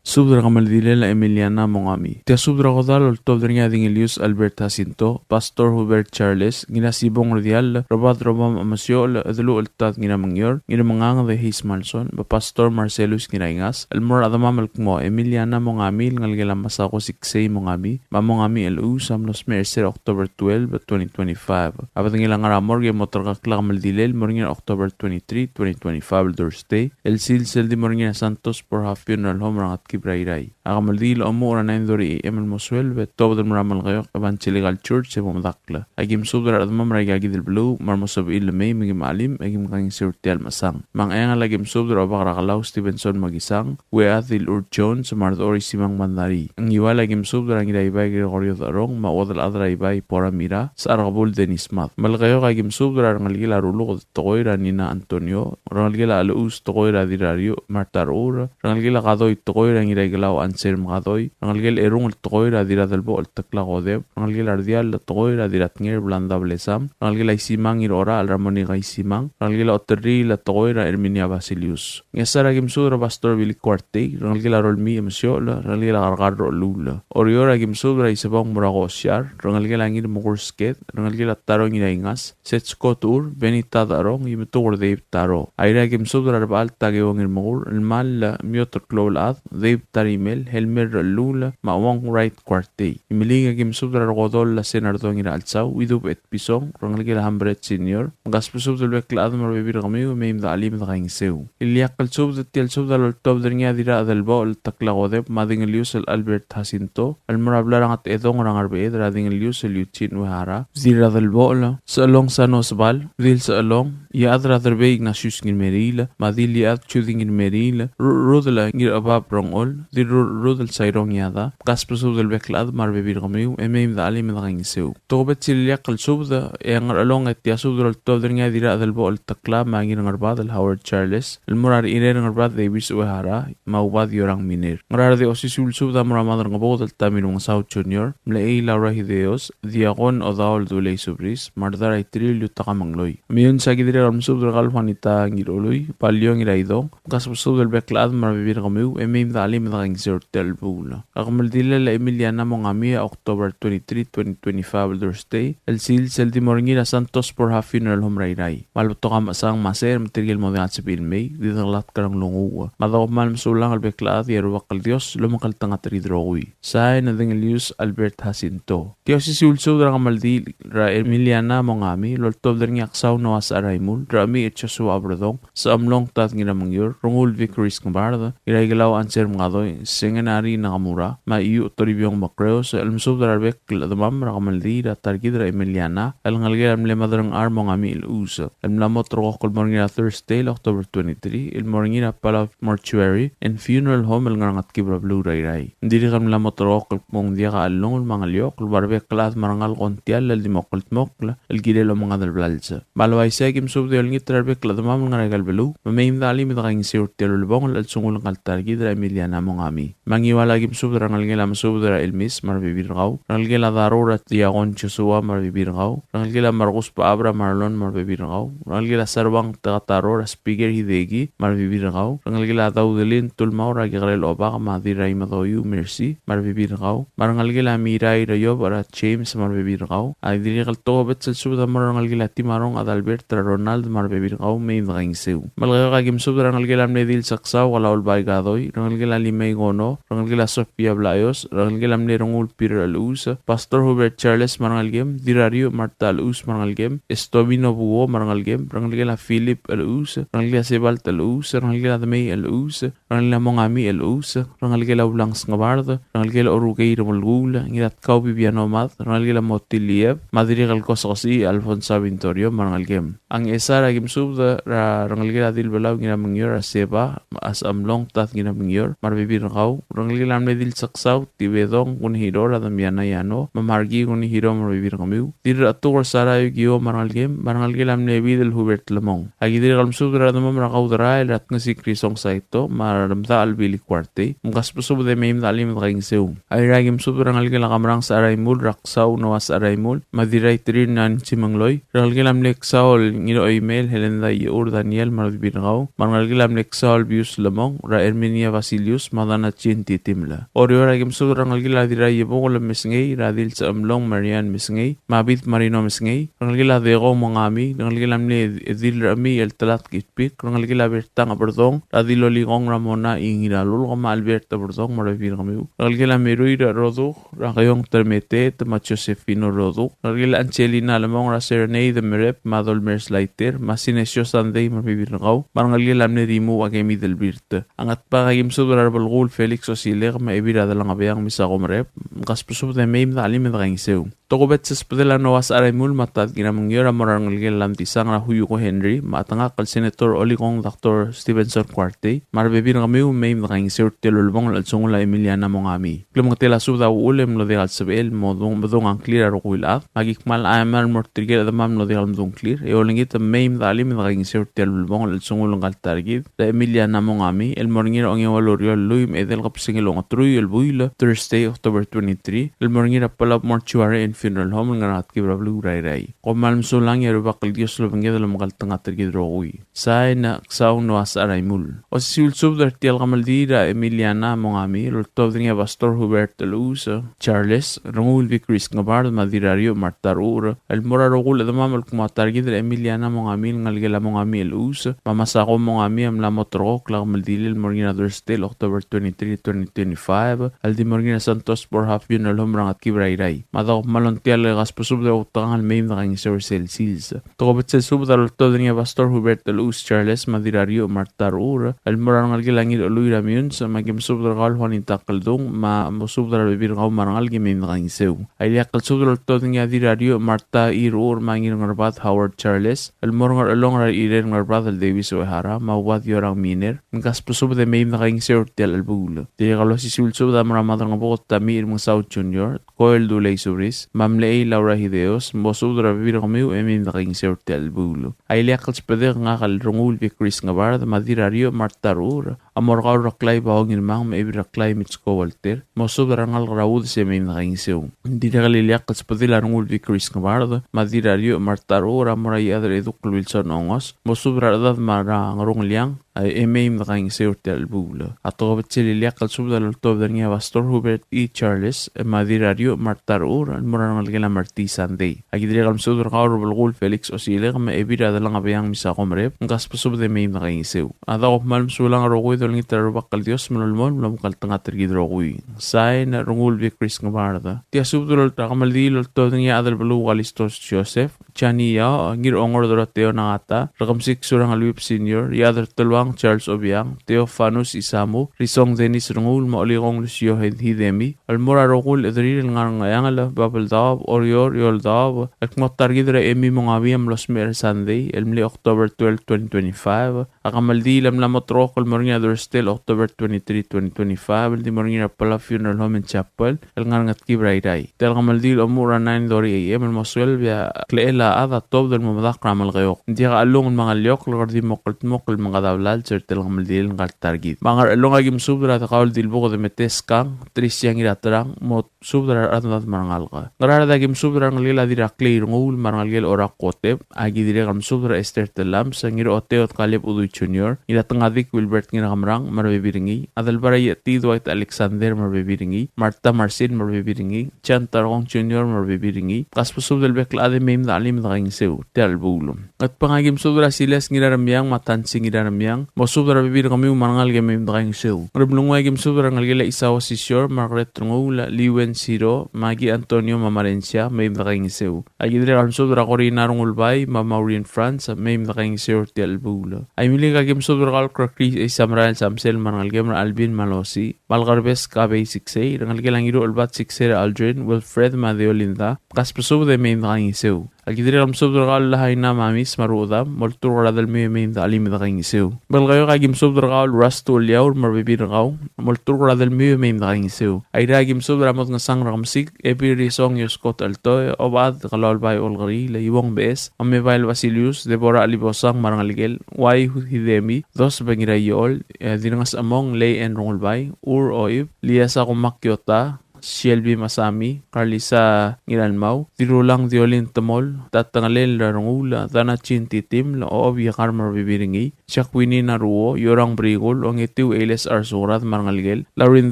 Subed er a kemeldilel a Emiliana Mongami. Tia subed er a kodall a oltobed er ngii a Dingelius Albert Jacinto, Pastor Hubert Charles, Ngirasibong Rdiall, Robert Robam Amesiochel, Edeluchel Tad Ngiramengior, Ngirmenganged Hayes Malson, me a Pastor Marcellus Ngiraingas, el mo er a chedemam el kmo Emiliana Mongami el ngelekel a Masako Siksei Mongami, me a Mongami Elus a mlo smecher er sel October twelve, twenty twenty-five. A bedengel a ngar er a morgue e mo terkakl a kemeldilel el mo er ngii er a October twenty-three, twenty twenty-five, el Thursday, el sils el di mo er ngii er a Santos Borja Funeral Home er a Ngetkib er a Irrai. A kemeldiil a omuchel er a nine thirty A M el mo sueleb e tuobed el mo er a Melekeok Evangelical Church e mo medakl. A ki mesubed er a rechedemam er aika kid el beluu me a re mo sebechir el mei me ki me chelim e ki me kaingeseu er tia el mechesang. Me a Ngcheangel a ki mesubed er a Obak er a Kelau Stevenson Mekisang, Uead Dilur Jones, me a Rdechor Isimang Bandarii. Ngiwal a ki mesubed er a Ngiraibai Gregorio Decherong, me a Uodelchad er a Ibai Pora Mira, Secharkebul Dennis Mad. Melekeok a ki mesubed er a rengelekel a Ruluked el tekoi er a Nina Antonio, rengelekel a Chelechuus el tekoi er a Dirrariuch Martha Rechur, rengelekel a Kadoi el tekoi er a Ngiraikelau Anselm Kadoi, rengelekel a Erung el tekoi er a Dirradelbochel Tekla Kodep, rengelekel a Rdiall el tekoi er a Dirratnger Blanda Blesam, rengelekel a Isimang Ngirorachel er a Monica Isimang, rengelekel a Oterriil el tekoi er a Herminia Basilius. Ngchesar a ki mesubed er a Pastor Billy Kuartei, rengelekel a Rolmii Emesiochel, rengelekel a Karkar Rocheluul. Oreor a ki mesubed er a Isebong Murako Osiar, rengelekel a Ngirmekur Sked, rengelekel a Taro Ngiraingas, Setsko Tur, Benita Decherong, Imetuker Dave Taro. Airai a ki mesubed er a Rebechall Takeo Ngirmekur, el Mall, Mioter Klou el Chad, Dave Tarimel, Helmer Rocheluul, me a Uong Wright Kuartei. Imeliik a ki mesubed er a Rekodol el Senardo Ngirachelsau, Idub Etpison, rengelekel a Hambret Senior, me kasbesubed el bek el chad me a rebebil er kemiu e mei me de chelim e de kaingeseu. Ileakl el subed, tia el subed a loltobed er ngii a Dirradelbochel Tekla Kodep me a Dingelius el Albert Jacinto, el mo er a blai er a Ngetedong er a Ngerbeched er a Dingelius el Eugene Uehara, Dirradelbochel, Sechelong Sano Sebal, Dil Sechelong, Iechad er a Derbei Ignatius Ngirmeriil, me a Dil Iechad Judy Ngirmeriil, Ru-, Rudel Ngirchebab Rongchol, Dil Ru-, Rudel Sairong Iada, kasbesubed el bek el chad me a rebebil er kemiu, e mei me de chelim e de kaingeseu. Tokubets el ileakl el subed, e a Ngerchelong e tia subed el oltobed er ngii a Dirrachedel Bochel Tekla me a Ngirngerbad el Howard Charles, el mo er a Rechirei er Ngerbad Davis Uehara, me a Ubad Yorang Miner. Ngerard e osisiu el subed a mo er a Madrengebuked el Tamir Mengesau Junior, Mlechei Laura Hideos, Diakon Odaol Dulei Subris, me a Rdar Aitrilio Takamengloi. Meyuns a ki dirrek el mesubed er kau el Juanita Ngirolui, Palio Ngiraidong, kasbesubed el bek el chad me a rebebil er kemiu, e mei me de chelim e de kaingeseu er tia el chelebuul. A kemeldilel a Emiliana Mongami a October twenty-three, twenty twenty-five, el Thursday, el sils el di mo er ngii er a Santos Borja Funeral Home er a Irrai. Me a le betok a mechesang me a secher me tirke el mo diak el sebechir el mei, di dekelatk er a nglunguuch. Me a dekuk kmal mesulang el bek el chad e a Rubak el Dios lomekngeltengat er kid el rokui. Sain, Dengelius Albert Jacinto. Tia osisiu el subed er a kemeldiil er a Emiliana Mongami, el oltobed er ngii a Ksau Noah Secharaimul, Rechemiich Joshua Oberdong, Sechemlong Tad Ngiramengior, Rengul Vicaris Ngebard, Ngiraikelau Anser Mengadoi, Sengenari Nakamura, me a Iuch Toribiong Bakreos, el mesubed er a rebek el chedemam er a kemeldiil er a ta er kid er a Emiliana, el ngelekel a mle Maderengchar Mongami Elchus, el mla mo ulterekokl el mo er ngii er a Thursday el October twenty-three, el mo er ngii er a Palau Mortuary and Funeral Home el ngar er a Ngetkib er a beluu er a Irrai. Ng dirrek el mla mo ulterekokl el kmo ng diak a chellungel me a ngeliokl, el ua rebek el chad me a rengalek a ongtiall el di mo kldmokl el kirel omengad el blals. Me a le uaisei a ki mesubed e olengit er a rebek el chedemam el ngar er aika el beluu, me mei me de chelim e de kaingeseu er tia el ulebongel el chelsengul ngka el ta er kid er a Emiliana Mongami. Me a Ngiwal a ki mesubed er a rengelekel a Mesubed er a Elmis me a rebebil er kau, rengelekel a Daro er a Diakon Joshua me a rebebil er kau, rengelekel a Markus Bechab er a Marlon me a rebebil er kau, rengelekel a Saruang Tekataro er a Speaker Hideki me a rebebil er kau, rengelekel a Daudelin Tulmau er a Kekerel Obak me a Dirraimedoiu Mercy me a rebebil er kau, me a rengelekel a Mirai er a Iob er a James me a rebebil er kau. A dirrek el tokubets el subed a mo er a rengelekel a Timarong Adalbert er a Ronald me a rebebil er kau, mei me de kaingeseu. Melekeok a ki mesubed er a rengelekel a mle Dilseksau Kalaulbai Kadoi, rengelekel a Limei Kono, rengelekel a Sofia Blaios, rengelekel a mle Rengul Peter Elchus, Pastor Hubert Charles me a rengelekem, Dirrariuch Martha Elchus me a rengelekem, Estomino Buo me a rengelekem, rengelekel a Philip Elchus, rengelekel a Sebalt Elchus, rengelekel a Demei Elchus, rengelekel a Mongami Elchus, rengelekel a Ulangs Ngebard, rengelekel a Orukei Remelkuul, Ngidatkau Bibiano Mad, rengelekel a Motilieb, me a dirrek el Kosekesii Alfonsa Vintorio me a rengelekem. A Ngchesar a ki mesubed er a rengelekel a Dilbelau Ngiramengior er a Seba, a Sechamlong Tad Ngiramengior me a rebebil er kau, rengelekel a mle Dilseksau Tibedong Kunihiro er a Damiana Iano, me a Marki Kunihiro me a rebebil er kemiu, Dirrachetuker Sara Yukio me a rengelekem, me a rengelekel a mle Bidel Hubert Lemong. A ki dirrek el mesubed er a rechedemam er a Kauderael er a Tngesik Risong Saito me a Remdachel Billy Kuartei, mkasbesubed e mei me de chelim e de kaingeseu. A Irrai a ki mesubed er a rengelekel a Kamerang Secharaimul er a Ksau Noah Secharaimul me a Dirraiterir Nancy Mengloi, rengelekel a mle Ksau el Ngiroimel Helenda Iechur Daniel me a rebebil er kau, me a rengelekel a mle Ksau el Bius Lemong er a Herminia Basilius me a Dana Chin Titimla. Oreor a ki mesubed er a rengelekel a Dirraiebuk el Mesngei er a Dilsechemlong Marian Mesngei me a Bid Marino Mesngei, rengelekel a Deko Mongami, rengelekel a mle Dil er a Chemiich el Telatk Itpik, rengelekel a Bertang Eberdong er a Dilolikong Ramona Ingiralulk me a Albert Eberdong me a rebebil er kemiu, rengelekel a Merui er a Roduk er a Keong Termeteet me a Josephino Roduk, rengelekel a Angelina Lemong er a Serenade Merep me a Dolmers Laiter me a Sinesio Sandei me a rebebil er kau, me a rengelekel a mle Rimu a Kemi Delbirt. A Ngatpang a ki mesubed er a Rebelkuul Felix Osilek me a Ebil er a Delengebeang Misako Merep, mkasbesubed e mei me de chelim e de kaingeseu. Tokubets el subedel a Noah Secharaimul me a Tad Ngiramengior a mo er a rengelekel a Lamtisang er a Huyuko Henry me a chetengakl el Senator Olikong Doctor Stevenson Kuartei me a rebebil er kemiu, mei me de kaingeseu er tia el ulebongel el chelsengul a Emiliana Mongami. Klemengetel a subed a uchul e mlo diak el sebechel el mo dung, medung a ngklir a rokui el chad, me a ki kmal chemam el mo er tirke el chedemam el mlo diak el medung a ngklir, e olengit me mei me de chelim e de kaingeseu er tia el ulebongel el chelsengul ngka el ta er kid er a Emiliana Mongami, el mo er ngii er a ongeua el ureor el lluich me a edei el kebesengil a ongeteruich el buil, Thursday, October twenty-three, el mo er ngii er a Palau Mortuary and Funeral Home el ngar er a Ngetkib er a beluu er a Irrai. Kom kmal mesulang e a Rubak el Dios lobengked el omekngeltengat er kid el rokui. Sain, Ksau Noah Secharaimul. Osisiu el subed er tia el kemeldiil er a Emiliana Mongami el oltobed er ngii a Pastor Hubert Elchus Charles, Rengul Vicaris Ngebard me a Dirrariuch Martha Ruur, el mo er a rokui el chedemam el kmo a ta er kid er a Emiliana Mongami el ngelekel a Mongami Elchus me a Masako Mongami a mla mo ulterekokl a kemeldiil el mo er ngii er a Thursday el October twenty-three, twenty twenty-five, el di mo er ngii er a Santos Borja Funeral Home er a Ngetkib er a Irrai. Me a dekuk kmal Ng tia el kasbesubed er a Outekangel, mei me dekaingeseu er sel sils. Tokubets el subed a loltobed er ngii a Pastor Hubert Elus Charles me a Dirrariuch Martha Rechur, el mo er a rengelekel a Ngirchelui er a Meyuns, me aki mesubed er kau el Juanita Keldung, me mosubed er a rebebil er kau me a rengalek e mei me dekaingeseu. A ileakl el subed a loltobed er ngii a Dirrariuch Martha Rechur me a Ngirngerbad Howard Charles, el mo er a Ngerchelong er a Irrai Ngerbad el Davis Uehara, me a Ubad Yorang Miner, me kasbesubed e mei me dekaingeseu er tia el chelebuul. Dirrek el osisiu el subed a mo er a Maderangebuked Tamiich Remengesau Junior, Koel Dulei Subris, me a Mlechei Laura Hideos, mosubed er a rebebil er kemiu e mei me dekaingeseu er tia el chelebuul. A ileakl el subedek ngak el Rengulbai Chris Ngebard, me a Dirrariuch Martha Rechur, a mo er kau el Reklai Bao Ngirmang, me a Ebil Reklai Mitsko Walter, mosubed er a rengalek er a Udes e mei me dekaingeseu. Dirrek el ileakl el subedel a Rengulbai Chris Ngebard, me a Dirrariuch Martha Rechur, a mo er a Iechad er a Eduk el Wilson Ongos, mosubed er a rechedad me a Ngerungeliang, e mei me dekaingeseu er tia el chelebuul. A tokubets el ileakl el subed a loltobed er ngii a Pastor Hubert E. Charles, me a Dirrariuch Martha Rechur, el mo er a rengelekel a Marti Sandei. Aki dirrek el mesubed er kau el Rebelkuul Felix Osilek, me a Ebil er a Delengebiang Misako Mereb, me kasbesubed e mei me dekaingeseu. A da kom kmal mesulang el rokui e dolengit er a Rubak el Dios me lolemolem el omekngeltengat er kid el rokui. Sain, Rengulbai Chris Ngebard. Tia subed el olta kemeldiil el oltobed er ngii a Adelbeluu Kalistos Joseph, Jani Yao, Ngirongor Doroteo Nagata, Rekemesik Surangel Whipps Senior, Iechad er a Teluang Charles Obiang, Theofanus Isamu, Risong Dennis Rengul, me a Olikong Lucio Hidemi, el mo er a rokui el chederir el ngar er a Ngcheangel, Babeldaob, Oreor, Eouldaob, el kmo a ta er kid er a Emi Mongabia me losmecher er a Sandei, el mle October twelve, twenty twenty-five, A kemeldiil a mla moterekokl el mo er ngii a Thursday el October twenty-three, twenty twenty-five, el di mo er ngii er a Palau Funeral Home and Chapel el ngar er a Ngetkib er a Irrai. Tia el kemeldiil a omuchel er a nine thirty A M el mo sueleb e a klechel a chad a tuobed el mo medakl er a Melekeok. Ng diak a chelungel me a ngeliokl el kede di mo kldmokl el mengkad a blals er tia el kemeldiil el ngar er a ta er kid. Me a Ngerchelong a ki mesubed er a Dekaul Dilbuked Metes Kang, Tricia Ngiraterang, mo subed er a rechedad me a rengalek. Ngaraard a ki mesubed er a rengelekel a Dirraklei Renguul me a rengelekel Orak Kotep, a ki dirrek el mesubed er a Esther Tellames, Ngiraoteod Kaleb Udui Junior, Ngiratengadik Wilbert Ngirakemerang me a rebebil er ngii, Adelbai er a Iechetiid Dwight Alexander me a rebebil er ngii, Martha Marcin me a rebebil er ngii, John Tarkong Junior me a rebebil er ngii, kasbesubed el bek el chad e mei me de chelim e de kaingeseu er tia el chelebuul. Ngatpang a ki mesubed er a Silas Ngiraremiang me a Tansi Ngiraremiang, mosubed er a rebebil er kemiu me a rengalek e mei me de kaingeseu. Ngeremlengui a ki mesubed er a rengelekel a Isao Sisior, Margaret Renguul, Liwen Siro, Maggie Antonio me a Marensia, mei me de kaingeseu. A ki dirrek el mesubed er a Corina Rengulbai me a Maureen France, mei me de kaingeseu er tia el chelebuul. Aimeliik a ki mesubed er kau el Krekri Eisamerael Samsel me a rengelekem er a Alvin me a Losi, me a Lekerbes Kabei Siksei, rengelekel a Ngiruchelbad Siksei er a Aldrin, Wilfred me a Deolinda, kasbesubed e mei me de kaingeseu. A ki dirrek el mesubed er kau el Lahaina Mamis me a ruchedam, molturk er a delmiu e mei me de chelim e de kaingeseu. Belkaiok a ki mesubed er kau el Rastu Eliaur me a rebebil er kau, molturk er a delmiu e mei me de kaingeseu. Airai a ki mesubed er a Modngesang Rekemesik, Ebil Risong Ioskot Eltoe, Obad Kelaulbai Olkeriil, Iuong Beches, Omebael Basilius, Deborah Libosang me a rengelekel, Uai Hidemi, Dos Bengiraiol, e, Dirngas Among, Lei N. Rengulbai, Ur Oib, Liasa Komak Kiota, Shelby Masami, Carlisa Ngiralmau, Dirulang Diolin Temol, Tatengelel Renguul, Dana Chin Titiml, Obiekar me a rebebil er ngii, Jacqueline Naruo, Yorang Brikul, Ongetiu Eiles Arsukrad me a rengelekel, Laurin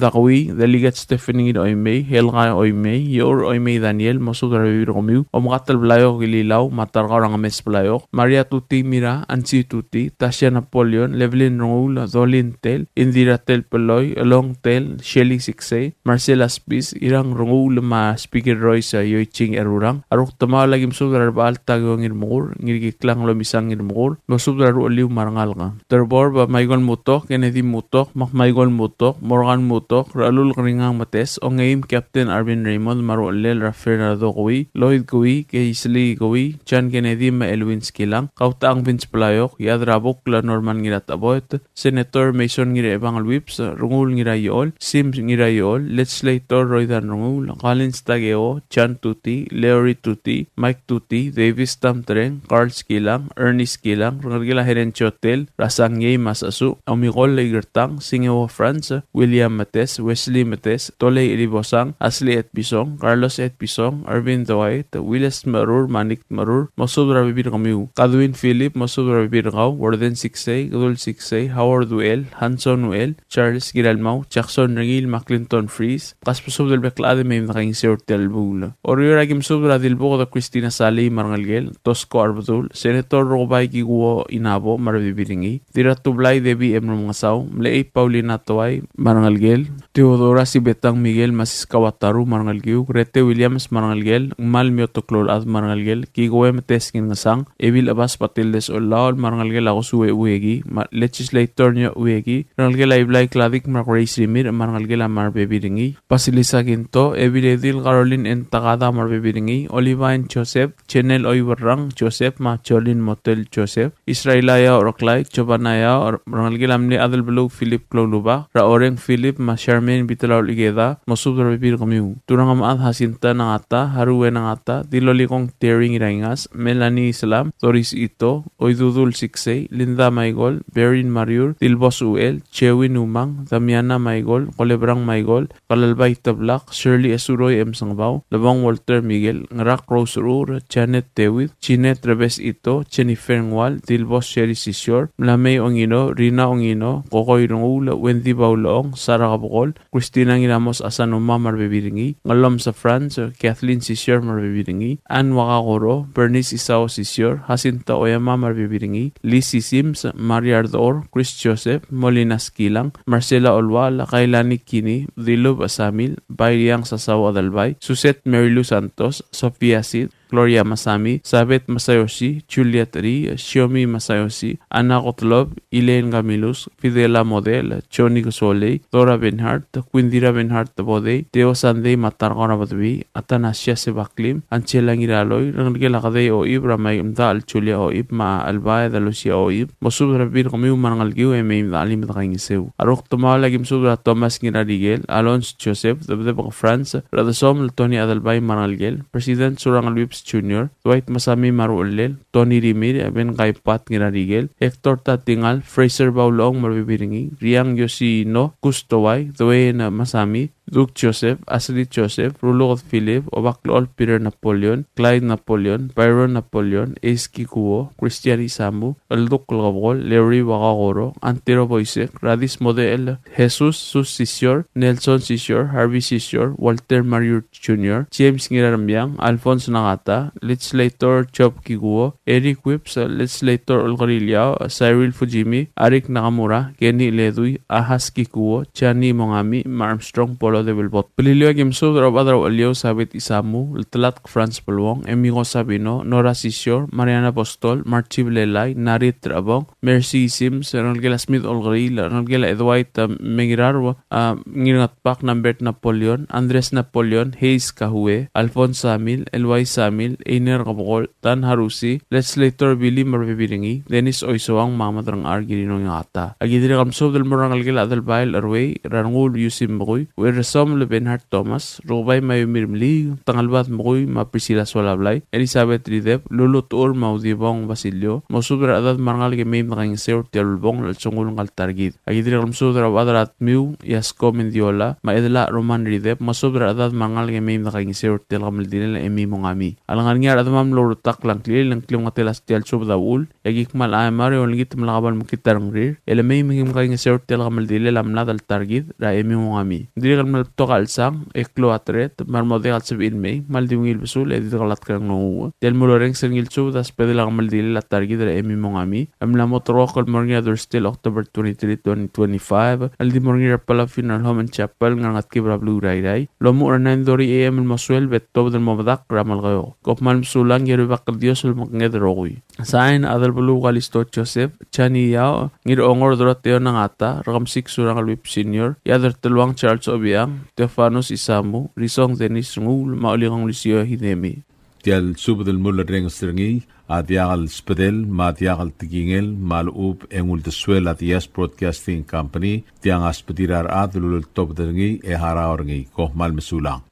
Dakui, Delegate Stephen Ngir Oimei, Helga Oimei, Yor Oimei Daniel, mosubed er a rebebil er kemiu, Omkatel Blaiok Ililau, me a Tarkau er a Ngemes Blaiok, Maria Tuti Mira, Ansi Tuti, Tasia Napoleon, Levelin Renguul, Dolin Tel, Indira Tel Peloi, Elong Tel, Shelly Siksei, Marcela Spis, Irang Renguul me a Speaker Royce Yoiching Erurang, a rukdemaol a ki mesubed er a Rebechall Takeo Ngirmekur, Ngirkiklang Lomisang Ngirmekur, mosubed er a rucheliu me a rengalek. Terbor, Michael Mutok, Kennedy Mutok, Mark Michael Mutok, Morgan Mutok, Ralul Keringang Metes, Ongeim Captain Arvin Raymond, me a ruchellel er a Fernando Kui, Lloyd Kui, Keisley Kui, John Kennedy me a Elwin Skilang, Kautang Vince Blaiok, Iechad er a Bukl Norman Ngiratecheboet, Senator Mason Ngirchebangel Whipps, Renguul Ngiraiol, Sim Ngiraiol, Legislator Roydan Renguul, Collins Takeo, John Tuti, Leory Tuti, Mike Tuti, Davis Tamtreng, Carl Skilang, Ernest Skilang, rengelekel a Helen Chotel, Rasang Ngei Masasu, Omikol Igertang, Singeo Franz, William Metes, Wesley Metes, Tolei Elibosang, Asli Etpison, Carlos Etpison, Ervin Dwight, Willis Merur, Manik Merur, mosubed er a rebebil er kemiu. Kadwin Philip, mosubed er a rebebil er kau, Warden Siksei, Kedul Siksei, Howard Uel, Hanson Uel, Charles Ngiralmau, Jackson Rengiil, me a Clinton Fries, kasbesubed subed el bek el chad e mei me dekaingeseu er tia el chelebuul. Oreor a ki mesubed er a Dilbuked Christina Salii me a rengelekel, Tosko Arbedul, Senator Rukebai Kikuo Inabo me a rebebil er ngii, Dirratublai Debbie M. Remengesau, Mlechei Paulina Toai me a rengelekel, Theodora Sibetang Miguel me a Siska Wataru me a rengelekiu, Grete Williams me a rengelekel, Ngmal Miotoklou el chad me a rengelekel, Kikoe Metes Ngirngesang, Ebil Chebas Batildes Olaol me a rengelekel a Kosue Ueki, me a Legislator Nio Ueki, rengelekel a Iblai Kladik me a Grace Rimirch me a rengelekel a me a rebebil er ngii, Basilisa Kinto, Ebil Edil Caroline N. Takada me a rebebil er ngii, Olivine Joseph, Chenel Oiberrang Joseph me a Jolin Motel Joseph, Israela Yao Reklai, Jovana Yao, rengelekel a mle Adelbeluu Philip Kloulubak, er a Oreng Philip me a Charmaine Bitelaol Ikeda, mosubed er a rebebil er kemiu. Turang me a Jacinta Nangata, Harue Nangata, Dilolikong Terry Ngiraingas, Melanie Islam, Doris Ito, Oidudul Siksei, Linda Michael, Berin Mariur, Dilbos Uchel, Chewin Umang, Damiana Michael, Kolebrang Michael, Kalalbai Teblak, Shirley Esuroi M. Sengebau, Lebong Walter Miguel, Ngerak Rose Rur, Janet David, Jeanette Rebes Ito, Jennifer Ngual, Dilbos Sherry Sisior, Mlamei Ongino, Rina Ongino, Kokoi Renguul, Wendy Baulong, Sarah Kebekol, Christina Ngiramos Asanuma me a rebebil er ngii, Ngelom Sefrans, Kathleen Sisior me a rebebil er ngii, Anne Wakakoro, Bernice Isao Sisior, Jacinta Oyama me a rebebil er ngii, Lizzie Sims, Maria Ardor, Chris Joseph, Molina Skilang, Marcela Olual, Kailani Kini, Dilub Asamil, Bairiang Sasao Adelbai, Suzette Mary Lou Santos, Sofia Sid, Gloria Masami, Sabeth Masayoshi, Juliet Ri, Shiomi Masayoshi, Anna Gottlob, Elaine Camilus, Fidela Model, Johnny Kesolei, Dora Benhart, Quindira Benhart Bodei, Theo Sandei me a Tarkora Badbi, Athanasia Sebaklim, Angela Ngiraloi, rengelekel a Kedei Oib, er a Mei Mdachel Julia Oib, me a Albaed a Lucia Oib, mosubed er a rebebil er kemiu me a rengelekiu e mei me dechelim e dekaingeseu. A rokdemaol a ki mesubed er a Thomas Ngirarikel, Alonz Joseph, Debdebek Franz, Radesomel Tony Adelbai me a rengelekel, President Surangel Whipps Junior, Dwight Masami me a ruchellel, Tony Rimirch, Ben Kaipat Ngirarikel, Hector Tatingal, Fraser Baulong me a rebebil er ngii, Riang Yoshino, Gus Towai, Dwayne Masami, Duke Joseph, Ashley Joseph, Ruluked Philip, Obaklechol Peter Napoleon, Clyde Napoleon, Byron Napoleon, Ace Kikuo, Christian Isamu, Elduk Lekebekol, Larry Wakakoro, Antero Boisek, Radis Model, Jesus Sus Sisior, Nelson Sisior, Harvey Sisior, Walter Mariur Junior, James Ngirarembiang, Alphonse Nagata, Legislator Job Kikuo, Eric Whipps, Legislator Olkeriil Yao, Cyril Fujimi, Arik Nakamura, Kenny Ledui, Ahas Kikuo, Jani Mongami, me a Armstrong Polo Debelbot. Beliliou a ki mesubed er a Obak er a Ucheliou Sabeth Isamu, Ltelatk Franz Beluong, Emigo Sabino, Nora Sisior, Mariana Apostol, Marchi Belelai, Narit Rebong, Mercy Sims, rengelekel a Smith Olkeriil, rengelekel a Edwait, a, Mengirarua, a, Ngirngatpak Nambert Napoleon, Andres Napoleon, Hayes Kahue, Alphonse Samil, Elwai Samil, Einer Kebekol, Dan Harusi, Legislator Billy me a rebebil er ngii, Dennis Oisoang me a Madrang Argirino Ngata. A ki dirrek el mesubed el mo er a rengelekel a Adelbai el Erwei, er a Rengul Yusim Bekui, Uerresom el Benhard Thomas, Rukebai Mayumi Remeliik, Tangelbad Bekui me a Priscilla Sualablai, Elizabeth Rideb, Lulu Tuur me a Udibong Basilio, mosubed er a rechedad me a rengalek e mei me dekaingeseu er tia el ulebongel el chengul ngka el ta er kid. A ki dirrek el mesubed er a Obak er a Tmiu, Yasko Mendiola, me a Edela Roman Rideb, mosubed er a rechedad me a rengalek e mei me dekaingeseu er tia el kemeldilel e mei mong a mei. A lengar er ngii a rechedam el ouretakl a ngklir, e ng klemengetel a tia el subed a uchul, e ki kmal chemar e olengit me lak bo lemekngit a rengrir, e le mei me ki mkaingeseu er tia el kemeldilel a mlad el ta er kid er a e mei mong a mei. Ng dirrek el kmal betok a chelsang, e klou a teret, me a re mo diak el sebechir el mei, me a le di ungil besul, e di dekelatk er a nglunguuch. Tia el mulerrenges er ngii el subed a sbedel a kemeldilel a ta er kid er a e mei mong a mei, e mla mo terrekokl el mo er ngii er a Thursday el October twenty-three, twenty twenty-five, el di mo er ngii er a Palau Funeral Home and Chapel, Ngerchelong er a Ngetkib er a beluu er a Irrai. Lomuchel er a nine thirty A M el mo sueleb e tuobed el mo medakl er a Melekeok. Kom kmal mesulang, e a Rubak el Dios a lomeknged el rokui. Sain, Adelbeluu Kalisto Joseph, Jani Yao, Ngirongor Doroteo Nangata, Rekemesik Surangel Whipps Senior, Iechad er a Teluang Charles Obichang, Theofanus Isamu, Risong Dennis Renguul, me a Olikong Lucio Hidemi. Tia el subed el mulerrenges er ngii a diak el sbedel me a diak el tekingel me a lechub e ng uldesuel a Diaz Broadcasting Company, tiang a sbedir a rechad el uleltobed er ngii e harau er ngii. Kom kmal mesulang.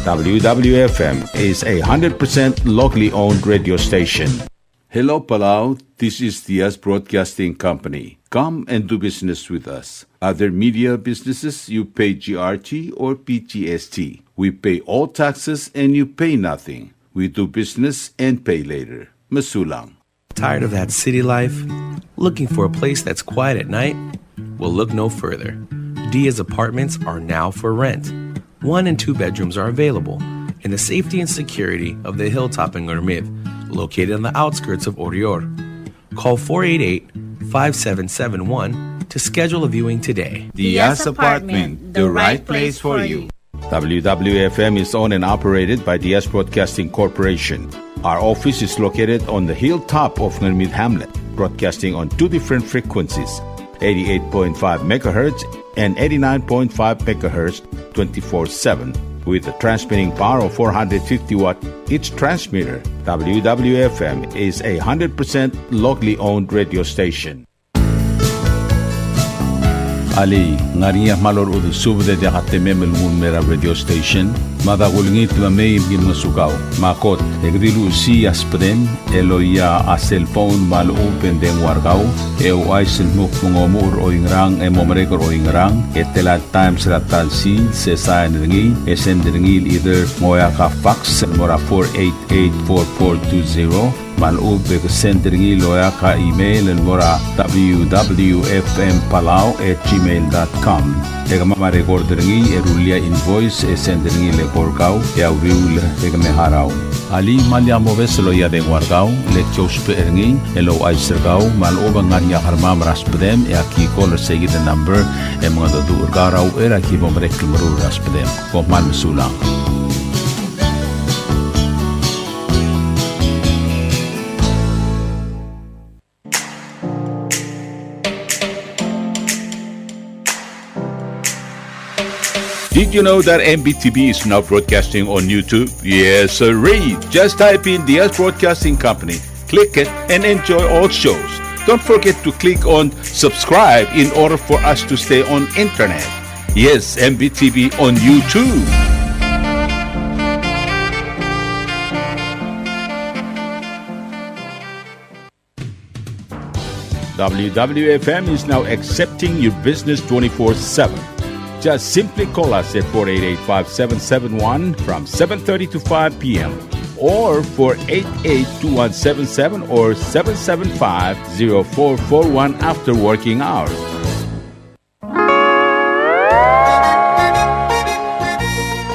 W W F M is a hundred percent locally owned radio station. Hello, Palau. This is Diaz Broadcasting Company. Come and do business with us. Other media businesses, you pay G R T or P G S T. We pay all taxes and you pay nothing. We do business and pay later. Mesulang. Tired of that city life? Looking for a place that's quiet at night? Well, look no further. Diaz Apartments are now for rent. One and two bedrooms are available in the safety and security of the hilltop in Ngermid, located on the outskirts of Oreor. Call four eight eight, five seven seven one to schedule a viewing today. Diaz Apartment, the right place for you. W W F M is owned and operated by Diaz Broadcasting Corporation. Our office is located on the hilltop of Ngermid Hamlet, broadcasting on two different frequencies, eighty-eight point five megahertz and eighty-nine point five megahertz, twenty-four seven, with a transmitting power of four hundred fifty watt each transmitter. W W F M is a hundred percent locally owned radio station. Alii, ng ngar er ngii a kmal orechudel subed e diak a temem el nguu el mei er a radio station? Me a da kulengit me mei me ki ngosukau. Me a kot, e ke di luchesii a subedem el oia a cell phone me a lechub e ng dengua er kau, e ouchais el dmu kmo ng omuchel er oingerang e mo merek er oingerang, e tela el times er a ta el sils, e sain er ngii, e send er ngii el either ng oeak a fax el mo er a four eight eight four four two zero, me a lechub e ke send er ngii el oeak a email el mo er a W W F M Palau at gmail dot com. E kemam a record er ngii e rullii a invoice e send er ngii el eko er kau e a uriul e ke me harau. Alii, me lak mobes el oia a dengua er kau, le ki ousbech er ngii el ouchais er kau me a lechub e ng ngar er ngii a kermam er a subedem e aki call er seikid el number e mengedecheduch er kau er a uchei er a ki bo merek el meruul er a subedem. Kom kmal mesulang. Did you know that M B T V is now broadcasting on YouTube? Yes, sirree. Just type in Diaz Broadcasting Company, click it, and enjoy all shows. Don't forget to click on subscribe in order for us to stay on internet. Yes, M B T V on YouTube. W W F M is now accepting your business twenty-four seven. Just simply call us at four eight eight, five seven seven one from seven thirty to five p m or four eight eight, two one seven seven or seven seven five, zero four four one after working hours.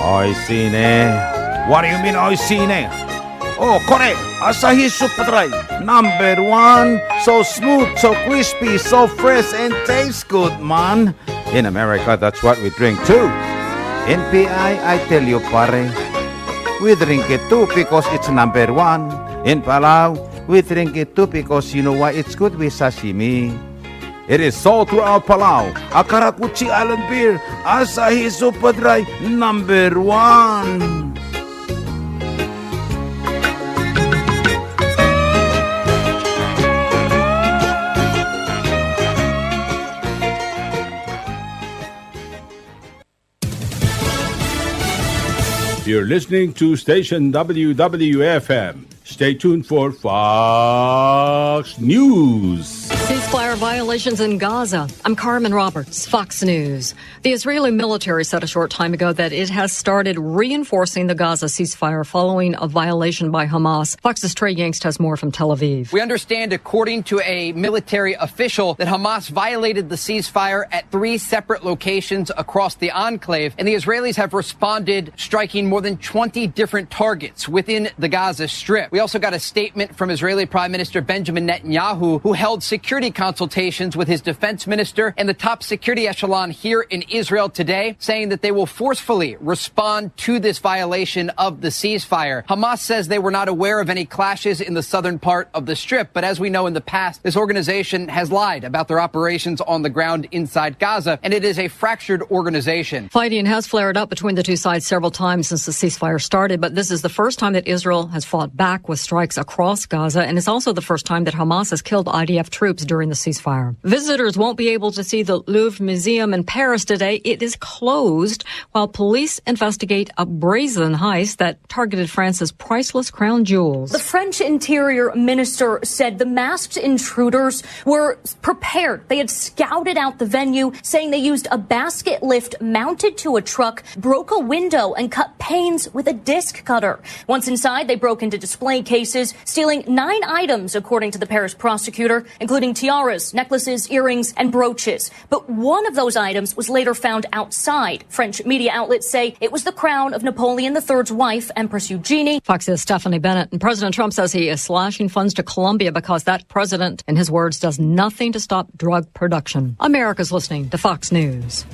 Oishii ne. What do you mean, oishii ne? Oh, kore, Asahi Super Dry, number one. So smooth, so crispy, so fresh, and tastes good, man. In America, that's what we drink too. In P I, I tell you, pare, we drink it too because it's number one. In Palau, we drink it too because you know why? It's good with sashimi. It is sold throughout Palau. A karakuchi island beer, Asahi Super Dry, number one. You're listening to station W W F M. Stay tuned for Fox News. Ceasefire violations in Gaza. I'm Carmen Roberts, Fox News. The Israeli military said a short time ago that it has started reinforcing the Gaza ceasefire following a violation by Hamas. Fox's Trey Yingst has more from Tel Aviv. We understand, according to a military official, that Hamas violated the ceasefire at three separate locations across the enclave, and the Israelis have responded, striking more than twenty different targets within the Gaza Strip. We also got a statement from Israeli Prime Minister Benjamin Netanyahu, who held security consultations with his defense minister and the top security echelon here in Israel today, saying that they will forcefully respond to this violation of the ceasefire. Hamas says they were not aware of any clashes in the southern part of the Strip, but as we know in the past, this organization has lied about their operations on the ground inside Gaza, and it is a fractured organization. Fighting has flared up between the two sides several times since the ceasefire started, but this is the first time that Israel has fought back with strikes across Gaza, and it's also the first time that Hamas has killed I D F troops during the ceasefire. Visitors won't be able to see the Louvre Museum in Paris today. It is closed while police investigate a brazen heist that targeted France's priceless crown jewels. The French interior minister said the masked intruders were prepared. They had scouted out the venue, saying they used a basket lift mounted to a truck, broke a window, and cut panes with a disc cutter. Once inside, they broke into display cases, stealing nine items, according to the Paris prosecutor, including tiaras, necklaces, earrings, and brooches. But one of those items was later found outside. French media outlets say it was the crown of Napoleon the third's wife, Empress Eugenie. Fox's Stephanie Bennett. And President Trump says he is slashing funds to Colombia because that president, in his words, does nothing to stop drug production. America's listening to Fox News.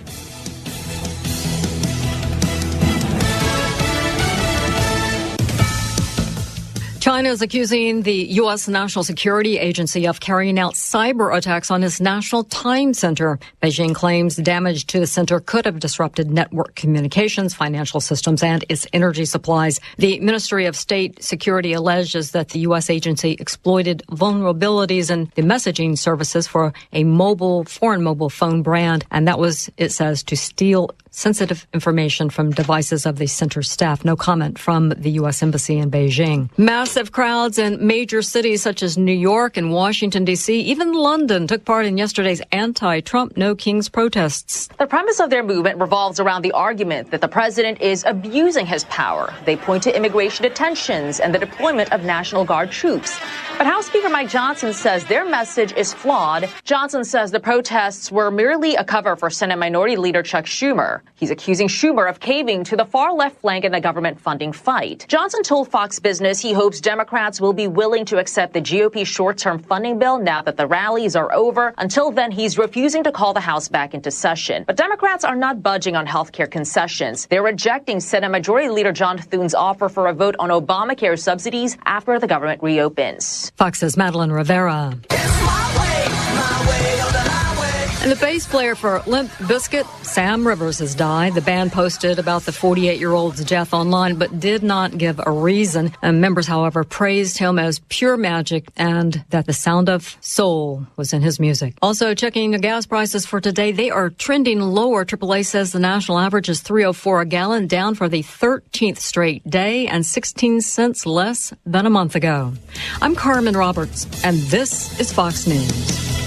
China is accusing the U S National Security Agency of carrying out cyber attacks on its National Time Center. Beijing claims damage to the center could have disrupted network communications, financial systems, and its energy supplies. The Ministry of State Security alleges that the U S agency exploited vulnerabilities in the messaging services for a mobile, foreign mobile phone brand, and that was, it says, to steal sensitive information from devices of the center staff. No comment from the U S Embassy in Beijing. Massive crowds in major cities such as New York and Washington, D C, even London took part in yesterday's anti-Trump No Kings protests. The premise of their movement revolves around the argument that the president is abusing his power. They point to immigration detentions and the deployment of National Guard troops. But House Speaker Mike Johnson says their message is flawed. Johnson says the protests were merely a cover for Senate Minority Leader Chuck Schumer. He's accusing Schumer of caving to the far-left flank in the government funding fight. Johnson told Fox Business he hopes Democrats will be willing to accept the G O P short-term funding bill now that the rallies are over. Until then, he's refusing to call the House back into session. But Democrats are not budging on health care concessions. They're rejecting Senate Majority Leader John Thune's offer for a vote on Obamacare subsidies after the government reopens. Fox's Madeline Rivera. And the bass player for Limp Bizkit, Sam Rivers, has died. The band posted about the forty-eight-year-old's death online, but did not give a reason. And members, however, praised him as pure magic and that the sound of soul was in his music. Also, checking the gas prices for today, they are trending lower. Triple A says the national average is three oh four a gallon, down for the thirteenth straight day and sixteen cents less than a month ago. I'm Carmen Roberts, and this is Fox News.